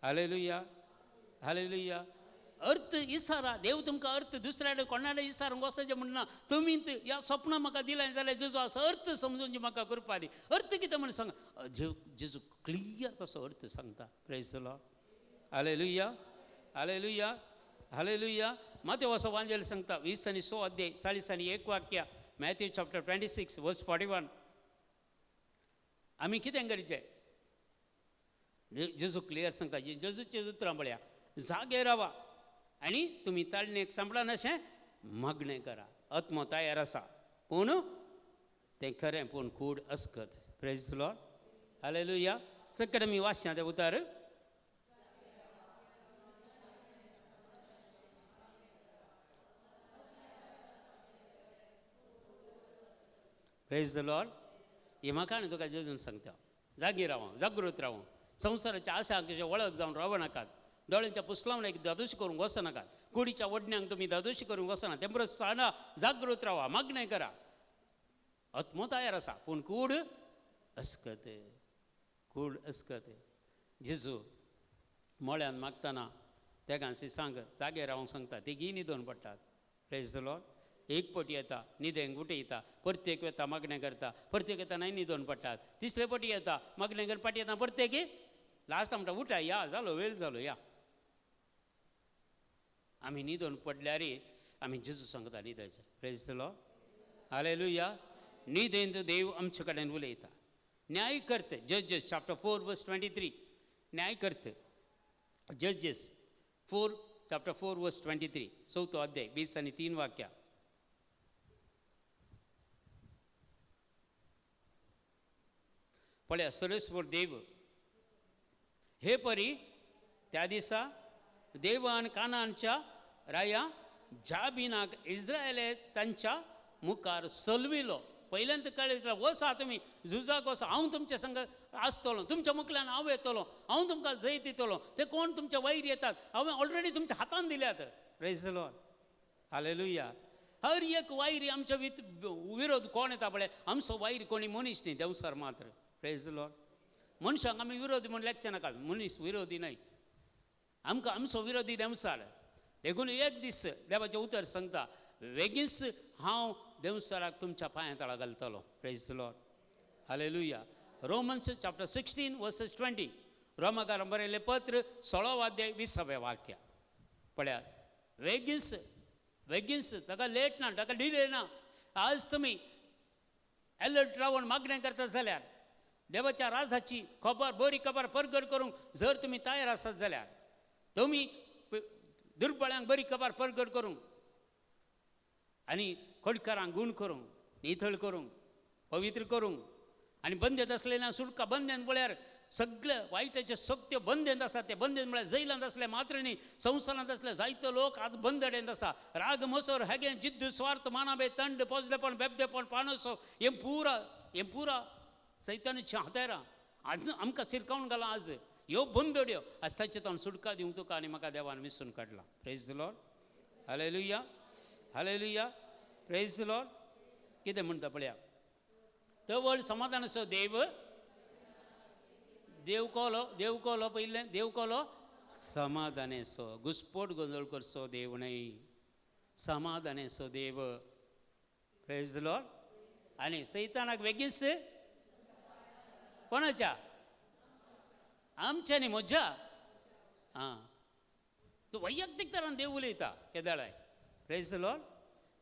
hallelujah, hallelujah. अर्थ इसारा देव तुमकां अर्थ दुसऱ्या कडेन कोणा इसारूंक वचचें म्हणना. तुमी ह्या सपनां म्हाका दिलें जाल्यार जेजू असो अर्थ समजून म्हाका करपा दी. अर्थ कितें म्हण सांग, जेजू क्लियर तसो अर्थ सांगता. Praise the Lord, hallelujah, hallelujah, hallelujah. Matthew असो वांजेल सांगता 20 आनी 100 अध्याय 40 आनी 1 वाक्य, मॅथ्यू चॅप्टर 26 वर्स 41. आमी कितें करचें? जेजू क्लियर सांगता. जेजूचें उतरां पळया, जागे रावा आनी तुमी ताळणेक सांपडनाशें मागणें करा. आत्मो तयार आसा पूण तें खरें पूण कूड अस्कत. Praise the Lord, hallelujah. सगळे आमी वाचशां तें उतार. Praise the Lord. हे म्हाका आनी तुका जेजून सांगता, जागी राव, जागृत राव, संवसाराच्या आशा कशें वळख जावन रावं नाकात, दोळ्यांच्या पुसलावण्याक दादोशी करूंक वचनाकात, कुडीच्या वडण्यांक तुमी दादोशी करूंक वचना, ते परस साणा जागृत रावा, मागणें करा. आत्मो तयार आसा पूण कूड अस्कत, कूड अस्कत. जेजू मळ्यान मागतना तेगांशी सांग जागे रावंक सांगता, तिगीय न्हिदोन पडटात. Praise the Lord. एक पटी येता न्हिदेंक उठयता, प्रत्येक येता मागणें करता, प्रत्येक येता नाय न्हिदोन पडटात, तिसरे पटी येता मागणें कर, पाटी येता प्रत्येक लास्ट म्हणटा उठा या जालो वेळ जालो या. आमी न्हिदोन पडल्यार आमी जेजू सांगता न्हिदायचें. Praise the Lord, hallelujah. न्हिदेंत देव आमचे कडेन उलयता. न्याय करते जजेस चॅप्टर 4 वर्स 23. न्याय करते जजेस 4 चॅप्टर 4 वर्स 23, 4थो अध्याय 20 आनी 3 वाक्या. पळया सर्वेस्पर देव हे परी त्या दिसा देवान कानांच्या राया जाबिनाक इस्रायले तांच्या मुखार सलविलो. पयल्यांत कळ्ळें वसा तुमी झुजाक वसा, हांव तुमच्या संग आसतलो, तुमच्या मुखल्यान हांव येतलो, हांव तुमकां जैत दितलो. ते कोण तुमच्या वयर येतात हांवें ऑलरेडी तुमच्या हातान दिल्यात. Praise the Lord, hallelujah. हर एक वायरी आमच्या विरोध कोण येता पळय, आमचो वायर कोणी मनीस न्ही, देवसार मात्र. Praise the Lord. मनशांक आमी विरोधी म्हूण लेखचे नाका, मनीस विरोधी न्हय, आमकां आमचो विरोधी देंवसार. देखून एक दीस देवाचें उतर सांगता, वेगींच हांव देंवसाराक तुमच्या पांयां तळा घालतलो. Praise the Lord, hallelujah. Romans chapter 16 verses 20, रोमाकार बरयलें पत्र 16 अध्याय 20 वाक्य पळया. वेगींच वेगींच, ताका लेट ना, ताका डिले ना. आज तुमी एलर्ट रावन मागणें करता जाल्यार देवाच्या राजाची खबर बरी खबर परगट करूंक जर तुमी तयार आसात जाल्यार तुमी दुर्बळ्यांक बरी खबर परगट करूंक आनी खोडकारांक गूण करूंक, नितळ करूंक, पवित्र करूंक आनी बंदेंत आसलेल्या सुटका. बंदेंत म्हळ्यार सगळे वायटाचे सक्त्यो बंदेंत आसा, ते बंदेंत म्हळ्यार जैलांत आसले मात्र न्ही, संवसारांत आसले जायते लोक आतां बंदडेंत आसा. राग मोसर हेगें जिद्द स्वार्थ मानाबे तंड पोजलेपण बेबदेपण पानोसो हें पुरा हें पुरा सैतानाचीं हातेरां आज आमकां शिरकावन घालां. आज ह्यो बंदड्यो आज ताचे तो सुटका दिवंक तुका आनी म्हाका देवान विसरून काडला. Praise the Lord, hallelujah, hallelujah, praise the Lord. कितें म्हणटा पळया, तवळ समाधानाचो देव, देव कोलो, देव कोलो पयलें, देव कोलो समाधानेचो, घुसपोट गोंदळ करचो देव न्हय, समाधानेचो देव. Praise the Lord. आनी सैतानाक बेगीनच कोणाच्या, आमच्या न्ही म्हज्या, आं तूं वैयक्तीक तरान देव उलयता केदाळाय. प्रेज the Lord.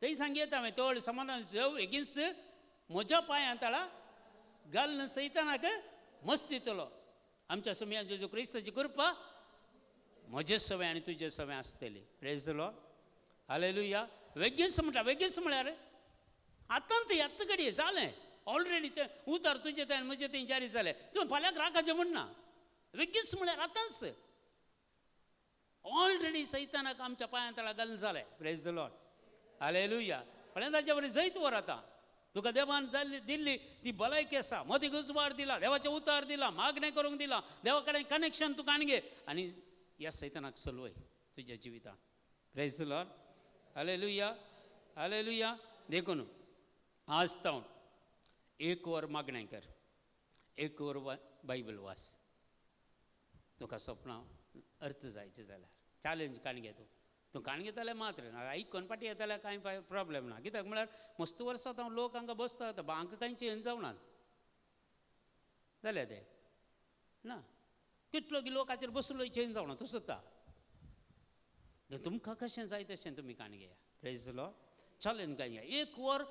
थंय सांगता हांवें तोड समाधान जेव एगेन्स्ट म्हज्या पांयां तळा घालून सैतानाक मस्त दितलो. आमच्या समयान जेजू क्रिस्ताची कृपा म्हजे सवय आनी तुजे सवय आसतली. Praise the Lord. Hallelujah. वेगीच म्हणटा, वेगीच म्हळ्यार आतां तें आत्तां घडये जालें ऑलरेडी, तें उतर तुजें तें म्हजें तें जारी जालें, तुवें फाल्यांक राखाचें म्हणना. वेगीच म्हळ्यार आतांच ऑलरेडी सैतानाक आमच्या पांयां तळा घालून जालें. Praise the Lord. Hallelujah. फाल्यां ताचे बरें जैत वर. आतां तुका देवान जाल्ली दिल्ली ती भलायकी आसा, मदीं उजवाड दिला, देवाचें उतार दिला, मागणें करूंक दिला, देवा कडेन कनेक्शन तुका आनी घे आनी ह्या सैतानाक चलवय तुज्या जिवितांत. Praise the Lord. Hallelujah. Hallelujah. देखून आज तावन एक वर मागणें कर, एक वर बायबल वाच. तुका सपनां अर्थ जायचें जाल्यार चॅलेंज काण घे. तूं तूं काण घेताले मात्र आयकोन फाटीं येताले कांय प्रॉब्लेम ना. कित्याक म्हळ्यार मस्त वर्सां हांव लोक हांगा बसता आतां हांकां कांय चेंज जावना जालें तें ना. कितलो की लोकाचेर बसलो चेंज जावना तूं सुद्दां. तुमकां कशें जाय तशें तुमी काण घेया. प्रेज the Lord. Challenge काण घेया. एक वर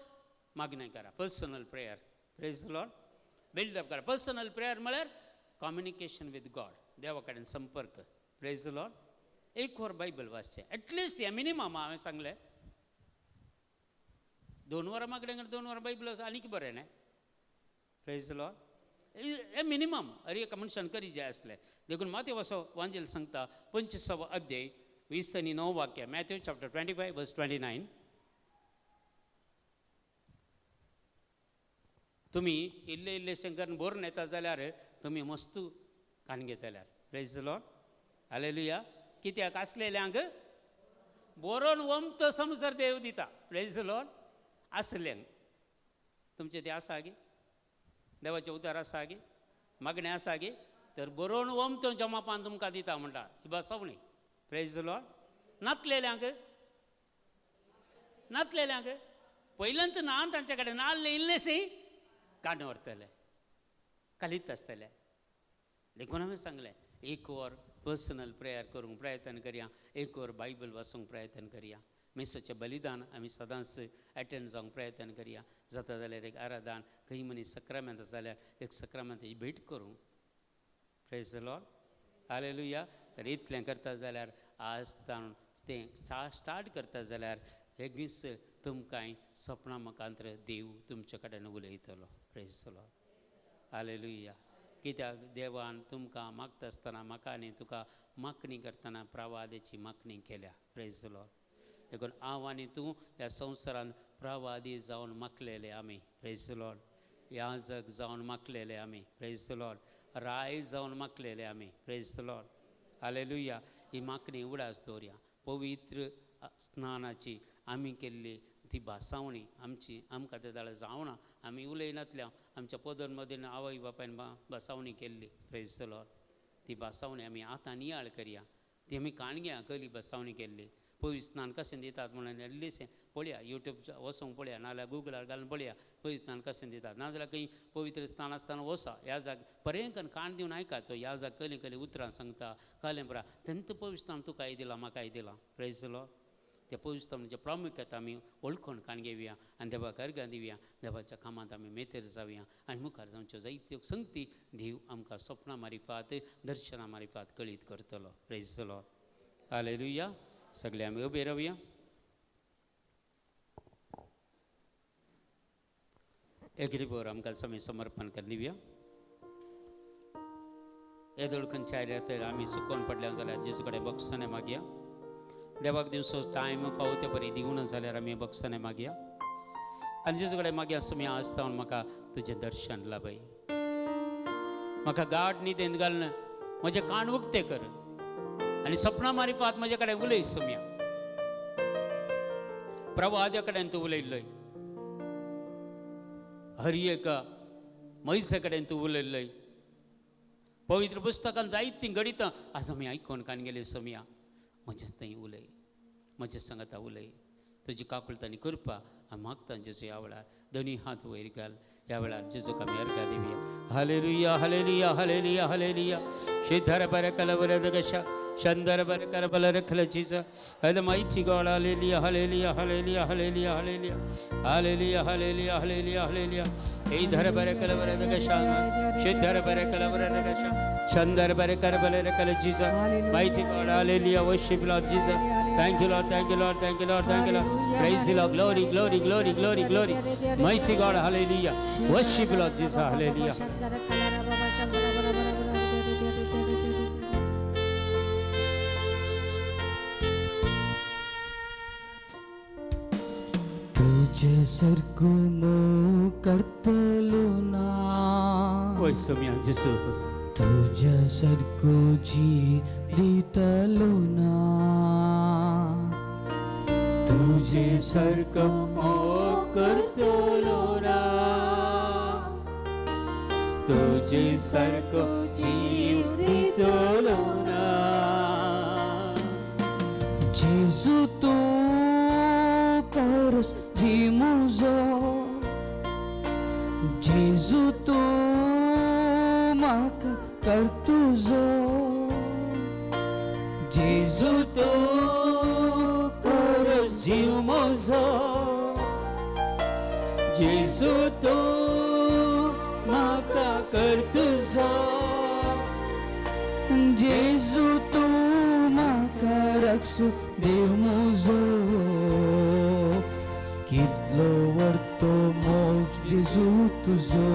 मागणें करा, personal prayer. Praise the Lord. Build up करा. पर्सनल प्रेयर म्हळ्यार कम्युनिकेशन विथ गॉड, देवा कडेन संपर्क. Praise the Lord. एक वर बायबल वाचचें एटलिस्ट, हें मिनिमम हांवें सांगलें. 2 वरां मागणें कर, 2 वरां बायबल वाच आनीक बरें न्हय. प्रेज the Lord. हें मिनिमम हर एका मनशान करी जाय आसलें. देखून माथ्यो असो वांजेल सांगता 25वो अध्याय 20 आनी 9 वाक्य, मॅथ्यू चॅप्टर 25 वर्स 29. तुमी इल्ले इल्ले शंकरान भरून येता जाल्यार तुमी मस्त कान घेतल्यार. Praise the Lord. Hallelujah. कित्याक आसलेल्यांक बरोवन वमतो संवसार देव दिता. Praise the Lord. आसल्यांक तुमचें तें आसा गे, देवाचें उतार आसा गे, मागणें आसा गे, तर बरोवन वमतो जमापान तुमकां दिता म्हणटा ही बसवणी. Praise the Lord. नातलेल्यांक नातलेल्यांक पयल्यांत ना तांचे कडेन नाल्ले इल्लेशे काडून व्हरतले, कालीत आसतले. देखून हांवें सांगलें एक वर पर्सनल प्रेयर करूंक प्रयत्न करया, एक वर बायबल वाचूंक प्रयत्न करया, मिसाचें बलिदान आमी सदांच एटेंड जावंक प्रयत्न करया. जाता जाल्यार एक आराधान खंय मनीस सक्रामेंत आसा जाल्यार एक सक्रामेंताची भेट करूंक. Praise the Lord. Hallelujah. तर इतलें करता जाल्यार आज ताण तें स्टार्ट करता जाल्यार एक दीस तुमकांय सपनां मुखांतर देव तुमचे कडेन उलयतलो. Praise the Lord. Hallelujah. कित्याक देवान तुमकां मागता आसतना म्हाका आनी तुका मागणी करतना प्रवादेची मागणी केल्या. Praise the Lord. देखून हांव आनी तूं ह्या संवसारांत प्रवादी जावन मागलेले आमी. Praise the Lord. याजक जावन मागलेले आमी. Praise the Lord. राय जावन मागलेले आमी. Praise the Lord. Hallelujah. ही मागणी उडास दवरया. पवित्र स्नानाची आमी केल्ली ती भासावणी आमची आमकां ते जाल्यार जावना, आमी उलयनातल्या आमच्या पदर मदीं आवय बापायन भासावणी केल्ली. Praise the Lord. ती भासावणी आमी आतां नियाळ करया, ती आमी काणग्या कली भासावणी केल्ली. पवित्र स्नान कशें दितात म्हणून एटलिस्ट पळया, युट्यूब वचोंक पळया, नाजाल्यार गुगलार घालून पळया पवित्र स्नान कशें दितात. नाजाल्यार खंय पवित्र स्नान आसतना वसा ह्या जाग पर्यंकन कान दिवन आयका, तो ह्या जाग कली कली उतरां सांगता कळ्ळें परा तेंत पवित्र स्नान तुकाय दिलां म्हाकाय दिलां. Praise the Lord. त्या पवित्र स्नानाचें प्रामुख्यता आमी वळखून कान घेवया आनी देवाक अर्घां दिवया, देवाच्या कामांत आमी मेतेर जावया आनी मुखार जावच्यो जायत्यो संगती देव आमकां सपनां मारिफात दर्शनां मारिफात कळीत करतलो. Praise the Lord. Hallelujah. सगळे आमी उबे रावया. एक बर आमकां समी समर्पण कर दिवया. येदोळ खंयच्या आयल्या तर आमी सुकोवन पडल्या जाल्यार जेजू कडेन बक्षाने मागया. देवाक दिवचो टायम फावो ते बरी दिवना जाल्यार आमी बक्षाने मागया आनी जेजू कडेन मागया समी आज तावन म्हाका तुजें दर्शन लाभय, म्हाका गाड न्हिदेंत घालून म्हजें कान उक्तें कर आनी सपनां मारिफात म्हजे कडेन उलय सम्या. प्रवाद्या कडेन तूं उलयल्लोय, हर एका म्हयसा कडेन तूं उलयल्लोय, पवित्र पुस्तकान जायतीं घडितां आज आमी आयकोन कान गेले सम्या. म्हजें थंय उलय, म्हजें सांगता उलय, तुजी काकुळटांनी कृपा हांव मागता जेजू ह्या वेळार दोनी हात वयर घाल. ह्या वेळार जेजूक आमी अर्घा दिवया. Hallelujah hallelujah hallelujah hallelujah. शिधर बर कलवर दगशा शंदर बर करबल रखल Jesus. The mighty God. Hallelujah hallelujah hallelujah hallelujah hallelujah hallelujah hallelujah hallelujah hallelujah. Either बर कलवर दगशा शिधर बर कलवर दगशा शंदर बर करबल रखल Jesus. Mighty God. Hallelujah. Worship Lord Jesus. Thank you Lord, thank you Lord, thank you Lord, thank you Lord. Praise Lord. Glory glory glory glory glory. Mighty God. Hallelujah. Worship Lord Jesus. Hallelujah. तुझे सारको मोग करतलो ना, वय सोम्या जेजू. तुझ्या सारको जीव दितलो ना, तुझे सारको मोग करतलो ना, तुझे सारको जीव दितलो ना. जेजू तूं करस जी म्हजो, जेजू तूं म्हाका कर तुजो, जेजू तूं करस जीव म्हजो, जेजू तूं म्हाका कर तुजो, जेजू तूं म्हाका रक्ष देव म्हजो, कितलो व्हडतो मोग जेजू तुजो,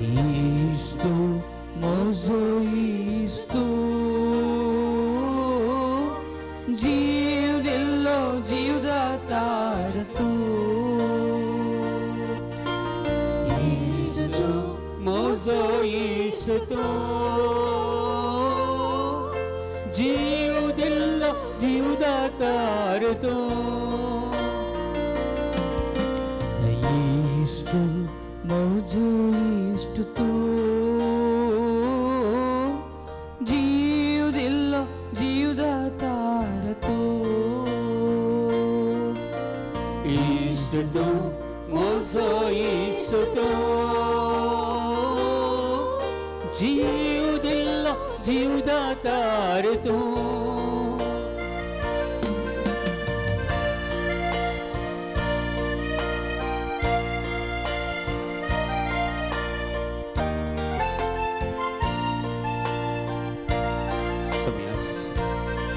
इश्टू म्हजो इश्टू, जीव दिल्लो जीव दातार तूं, इश्ट तूं म्हजो इश्ट तूं, जीव दिल्लो जीव दातार तूं, इश्ट म्हजो इश्ट तूं, जीव दिल्लो जीव दातार तूं, इश्ट तूं म्हजो इश्ट तूं, जीव दिल्लो जीव दातार तूं. समिया जेजू,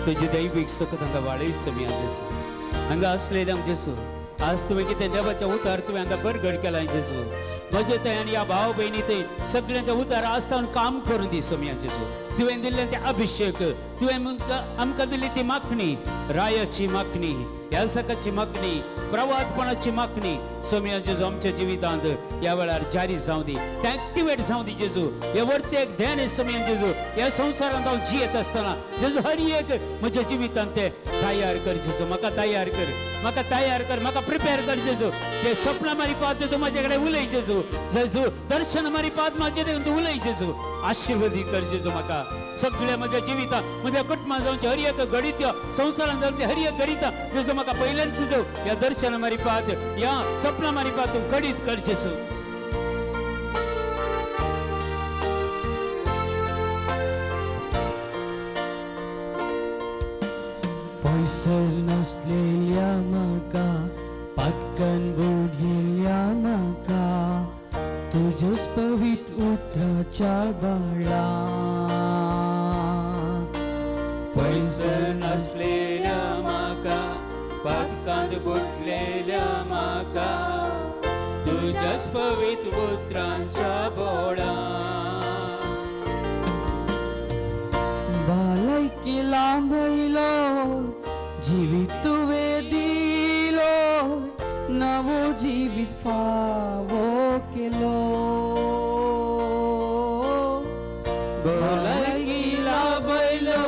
तुजी दैवीक सकत हांगा वाळय समिया जेजू. हांगा आसलेल्यांक जेजू, आज तुवें कितें देवाचें उतार तुवें हांगा बरगड केलां जेजू. म्हजे थंय आनी ह्या भाव भयणी थंय सगळ्यां त्या उतार आसतावन काम करून दी समिया जेजू. तुवें दिल्लें तें अभिशेक, तुवें आमकां दिल्ली ती मागणी, रायाची मागणी, याजकाची मागणी, प्रवादपणाची मागणी सोम्या जेजू आमच्या जिवितांत ह्या वेळार जारी जावं दी, तें एक्टिवेट जावं दी जेजू. हे वरतेक ध्यान सोम्या जेजू, ह्या संवसारांत हांव जियेत आसतना जेजू हर एक म्हज्या जिवितांत तें तयार कर जेजू. म्हाका तयार कर, म्हाका तयार कर, म्हाका प्रिपेर कर जेजू. ते स्वप्न मारिफात तूं म्हजे कडेन उलय जेजू. जेजू दर्शन मारिफात म्हाजे कडेन तूं उलय जेजू. आशिर्वादी कर जेजू म्हाका सगळ्या म्हज्या जिवितांत, म्हज्या कुटुंबांत जावचे हर एक घडीत, संवसारांत जावचे हर एक घडीत जेजू म्हाका पयल्यान तुजो ह्या दर्शन मारिफात, ह्या स्वप्न मारिफात तूं घडीत कर जेजू. पयसर नासलेल्या म्हाका, पातकान बुडयेल्या म्हाका, तुज्याच पवित्र उतराच्या बाळा. पयसर नासलेल्या म्हाका, पातकान बुडलेल्या म्हाका, तुज्याच पवित्र उतरांच्या बोळा. भलायकी लांबयलो, जिवीत तुवें दिलो, नवो जिवीत फावो केलो. भलायकी लाभयलो,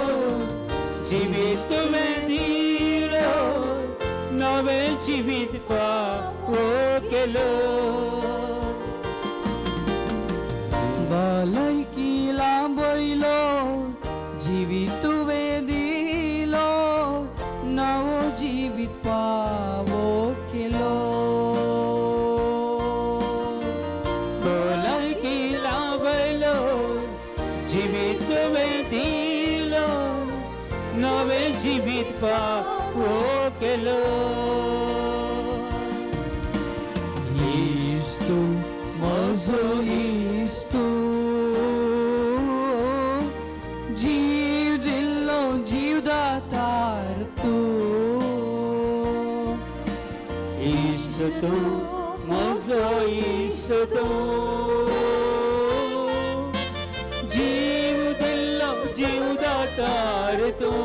जिवीत तुवें दिलो, नवें जिवीत फावो केलो. भलायकी लांबयलो, जिवीत तुवें दिलो, नवो जिवीत फावो जिवीत तुवें दिलो, नवें जिवीत फावो केलो. इश्टू म्हजो इश्टू, जीव दिल्लो जीवदातार तूं. इश्ट तूं म्हजो इश्ट तूं, जीव दिल्लो जीवदातार तूं.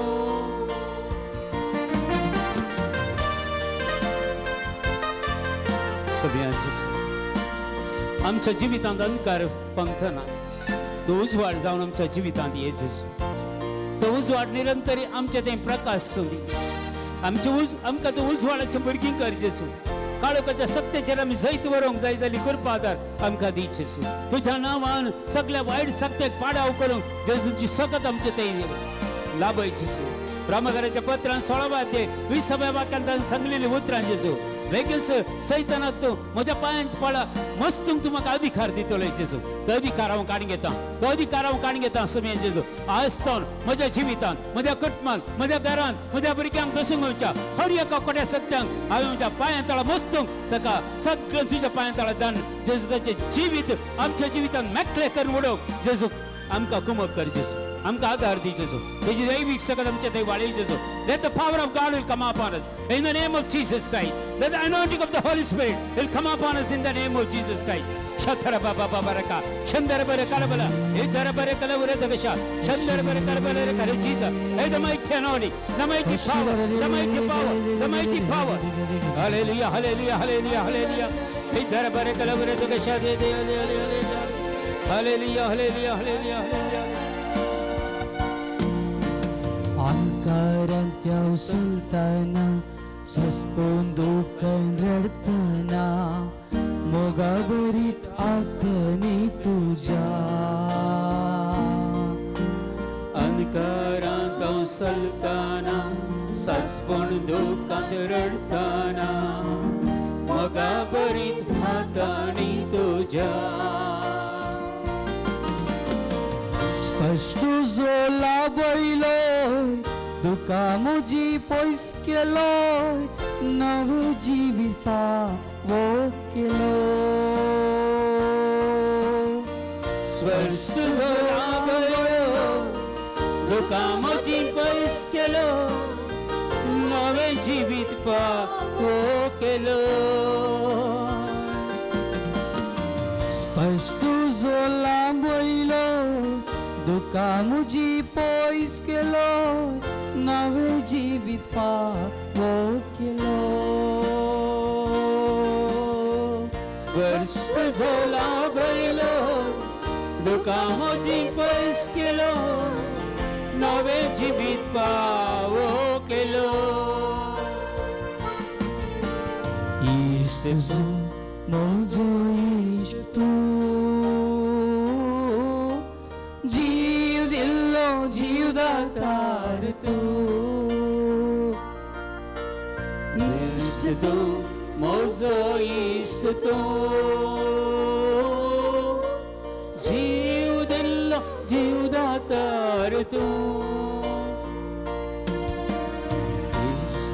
सगळ्यांचे आमच्या जिवितांत अंधकार पंथना तो उजवाड जावन आमच्या जिवितांत येत जेजू. तो उजवाड निरंतर आमच्या तें प्रकाश सोदी आमचे उज आमकां तो उजवाडाचे भुरगीं कर जेजू. काळोखाच्या सत्तेचेर आमी जैत व्हरूंक जाय जाली कृपा आदार आमकां दी जेजू. तुज्या नांवान सगळ्या वायट सत्तेक पाडाव करूंक जेजू तुजी सकत आमचे ते लाभय जेजू. रोमाकराच्या पत्रान 16व्या अध्याय 20व्या वाक्यान ताणें सांगलेली उतरां जेजू, बेगीन सैतानाक तूं म्हज्या पांयांच्या पाळा मस्तूंक तूं म्हाका अधिकार दितलो जेजू. तो अधिकार हांव काडून घेता, तो अधिकार हांव काडून घेता समी जेजू. आज तो म्हज्या जिवितान, म्हज्या कुटुंबान, म्हज्या घरान, म्हज्या भुरग्यांक दसूंक येवच्या हर एका कोट्या सत्यांक हांवें म्हज्या पांयां तळा मस्तूंक ताका सगळें तुज्या पांयां तळा दान जेजू. ताचें जिवीत आमच्या जिवितान मेकळें करून उडोवंक जेजू आमकां कुमक कर जेजू, आमकां आदार दी जेजू. तेजी दैवीक सकत आमच्या थंय वाडय जेजू. Let the power of God will come upon us in the name of Jesus Christ. Let the anointing of the Holy Spirit will come upon us in the name of Jesus Christ. Shatara baba baba raka, Shandara bara karabala, Idara bara kalabura dagasha, Shandara bara karabala kare Jesus. Hey, the mighty anointing, the mighty power, the mighty power, the mighty power. Hallelujah, hallelujah, hallelujah, hallelujah. Idara bara kalabura dagasha de de de de de. Hallelujah, hallelujah, hallelujah, hallelujah. अंकारांत हांव चलतना, सस्पून दुखन रडतना, मोगा भरीत आत्यानी तुज्या. अंधकारांत हांव चलतना, सस्पून दुखांत रडतना, मोगा भरीत हातांनी तुज्या. स्पश्ट तुजो लाभयलो, दुखा म्हजी पयस केलो, नव जिवीत फावो केलो. स्पर्श तुजो लाभयलो, दुखा म्हजी पयस केलो, नवें जिवीत फावो केलो. स्पर्श तुजो लाभयलो, दुखा म्हजी पयस केलो, नवें जिवीत फावो केलो. स्पर्श तुजो लाभयलो, दुखा म्हजी पयस केलो, नवें जिवीत फावो केलो. इश्ट तूं म्हजो इश्ट तूं, जीव दिल्लो जीवदातार तूं. इश्ट तूं म्हजो इश्ट तूं, जीव दिल्लो जीवदातार तूं.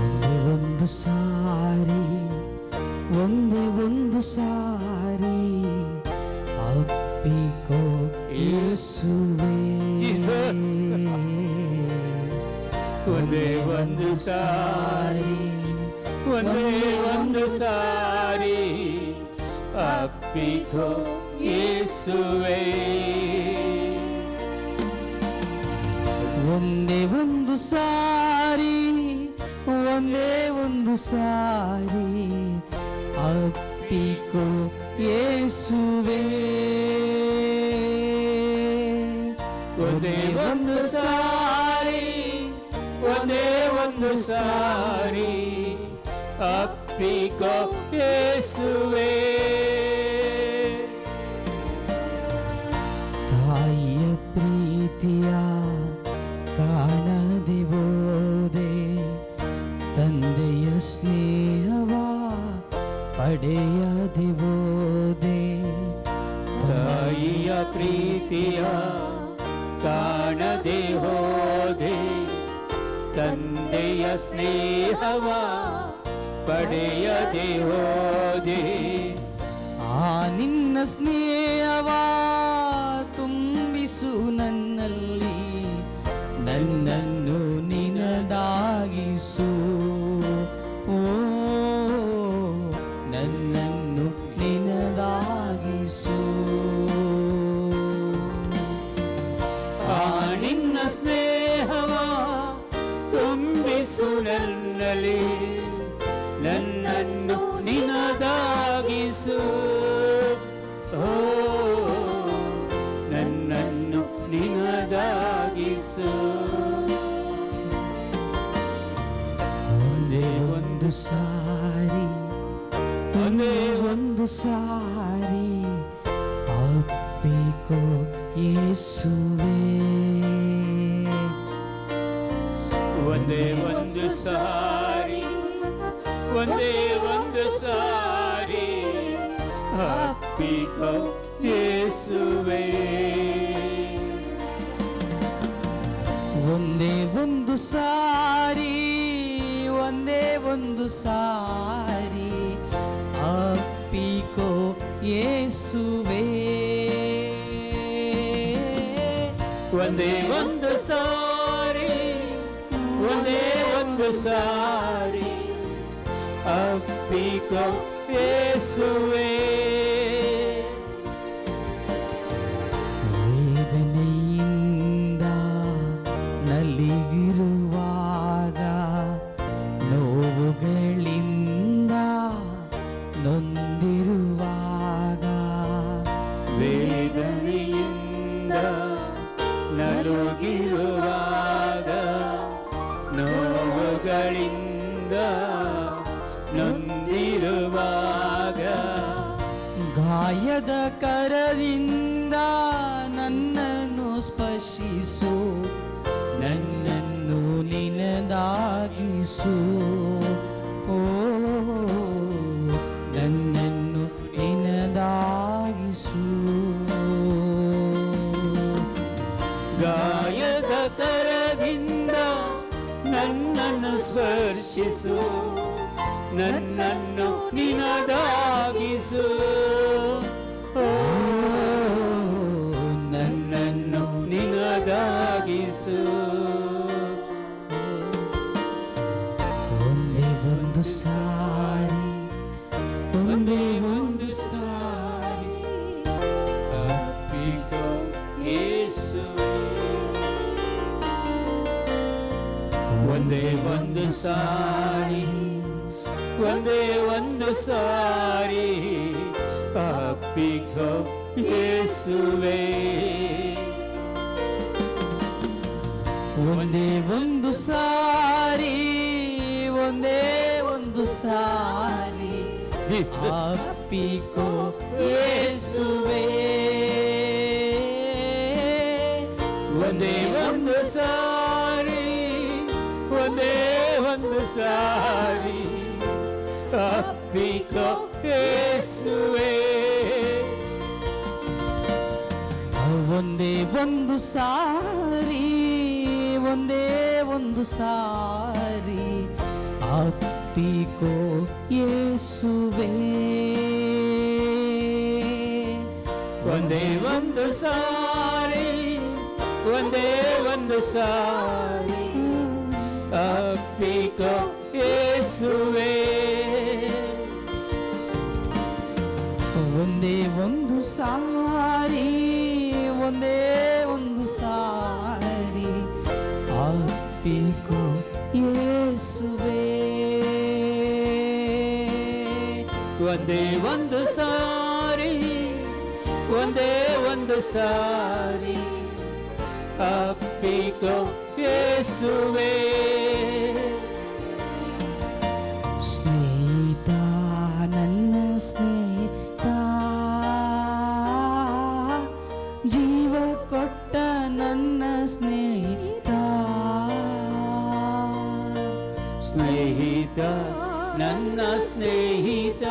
ಒಂದೇ ಒಂದು ಸಾರಿ, ಒಂದೇ ಒಂದು ಸಾರಿ ಅಪ್ಪಿಕೋ ಯೇಸುವೇ. Jesus. ಒಂದೇ ಒಂದು ಸಾರಿ, ಒಂದೇ ಒಂದು ಸಾರಿ ಅಪ್ಪಿಕೋ ಯೇಸುವೇ. ಒಂದೇ ಒಂದು ಸಾರಿ, ಒಂದೇ ಒಂದು ಸಾರಿ ಅಪ್ಪಿಕೋ ಯೇಸುವೇ. ಒಂದೇ ಒಂದು ಸಾರಿ, ಒಂದೇ ಒಂದು ಸಾರಿ ಅಪ್ಪಿಕೋ ಯೇಸುವೇ. ತಾಯಿಯ ಪ್ರೀತಿಯ ಕಾಣದೆ ಹೋದೆ, ತಂದೆಯ ಸ್ನೇಹವ ಪಡೆಯದೆ ಹೋದೆ. ತಾಯಿಯ ಪ್ರೀತಿಯ ಕಾಣದೆ ಹೋದೆ, ತಂದೆಯ ಸ್ನೇಹವ ಪಡೆಯದೆ ಹೋದೆ. ಆ ನಿನ್ನ ಸ್ನೇಹವ ತುಂಬಿಸು ನನ್ನಲ್ಲಿ, ನನ್ನನ್ನು ನಿನದಾಗಿಸು. ಓ ನನ್ನನ್ನು ನಿನದಾಗಿಸು. ಆ ನಿನ್ನ ಸ್ನೇಹವ ತುಂಬಿಸು ನನ್ನಲ್ಲಿ, ನನ್ನನ್ನು ನಿನದಾಗಿಸು. ಓ ನನ್ನನ್ನು ನಿನದಾಗಿಸು. ಒಂದೇ ಒಂದು ಸಾರಿ, ಒಂದೇ ಒಂದು ಸಾರಿ ಅಪ್ಪಿಕೋ ಯೇಸುವೇ. ಒಂದೇ ಒಂದು ಸಾರಿ, ಒಂದೇ ಒಂದು ಸಾರಿ ಅಪ್ಪಿಕೋ ಯೇಸುವೇ. ಒಂದೇ ಒಂದು ಸಾರಿ, ಒಂದೇ ಒಂದು ಸಾರಿ ಅಪ್ಪಿಕೋ ಯೇಸುವೇ. ಒಂದೇ ಒಂದು ಸಾರಿ, ಒಂದೇ ಒಂದು ಸಾರಿ ಅಪ್ಪಿಕೋ ಯೇಸುವೇ. ವೇದನೆಯಿಂದ ನಲಿಗಿರುವಾಗ, ನೋವುಗಳಿಂದ ನೊಂದಿರುವಾಗ, ವೇದನೆಯಿಂದ ನಲುಗಿರುವಾಗ, ನೋವುಗಳಿಂದ ನೊಂದಿರುವಾಗ, ಗಾಯದ ಕರದಿಂದ ನನ್ನನ್ನು ಸ್ಪರ್ಶಿಸು, ನನ್ನನ್ನು ನಿನದಾಗಿಸು. ಓ ನನ್ನನ್ನು ನಿನದಾಗಿಸು. ಗಾಯದ ಕರದಿಂದ ನನ್ನನ್ನು ಸ್ಪರ್ಶಿಸು, ನನ್ನನ್ನು ನಿನದಾಗಿಸು. ಓ ನನ್ನನ್ನು ನಿನದಾಗಿಸು. ಒಂದೇ ಒಂದು ಸಾರಿ, ಒಂದೇ ಒಂದು ಸಾರಿ ಅಪ್ಪಿಕೋ ಯೇಸುವೇ. ಒಂದೇ ಒಂದು ಸಾರಿ, ಒಂದೇ ಒಂದು ಸಾರಿ ಅಪ್ಪಿಕೋ ಯೇಸುವೇ. ಒಂದೇ ಒಂದು ಸಾರಿ, ಒಂದೇ ಒಂದು ಸಾರಿ Jesus. ಅಪ್ಪಿಕೋ ಯೇಸುವೇ. ಒಂದೇ ಒಂದು ಸಾರಿ, ಒಂದೇ ಒಂದು ಸಾರಿ ಅಪ್ಪಿಕೋ ಯೇಸುವೇ. ಒಂದೇ ಒಂದು ಸಾರಿ, ಒಂದೇ ಒಂದು ಸಾರಿ ಅಪ್ಪಿಕೋ ಯೇಸುವೇ. ಒಂದೇ ಒಂದು ಸಾರಿ, ಒಂದೇ ಒಂದು ಸಾರಿ ಅಪ್ಪಿಕೋ ಯೇಸುವೇ. ಒಂದೇ ಒಂದು ಸಾರಿ, ಒಂದೇ ಒಂದು ಸಾರಿ ಅಪ್ಪಿಕೋ ಯೇಸುವೇ. ಒಂದೇ ಒಂದು ಸಾರಿ, ಒಂದೇ ಒಂದು ಸಾರಿ ಅಪ್ಪಿಕೋ ಯೇಸುವೇ. ಸ್ನೇಹಿತ ನನ್ನ ಸ್ನೇಹಿತ, ಜೀವ ಕೊಟ್ಟ ನನ್ನ ಸ್ನೇಹಿತ. ಸ್ನೇಹಿತ ನನ್ನ ಸ್ನೇಹಿತ,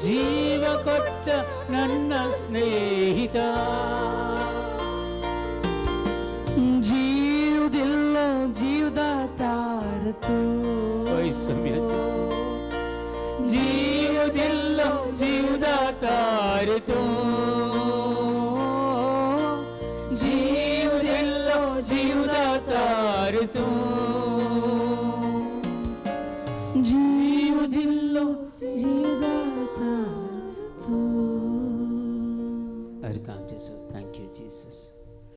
ಜೀವ ಕೊಟ್ಟ ನನ್ನ నా स्नेहिता. जीव दिल्लो जीवदातार तूं. होय सोम्या जेजू, जीव दिल्लो जीवदातार तूं, जीव दिल्लो जीवदातार तूं, जीव दिल्लो जीवदातार तूं. हरकां जेजू. Thank you Jesus.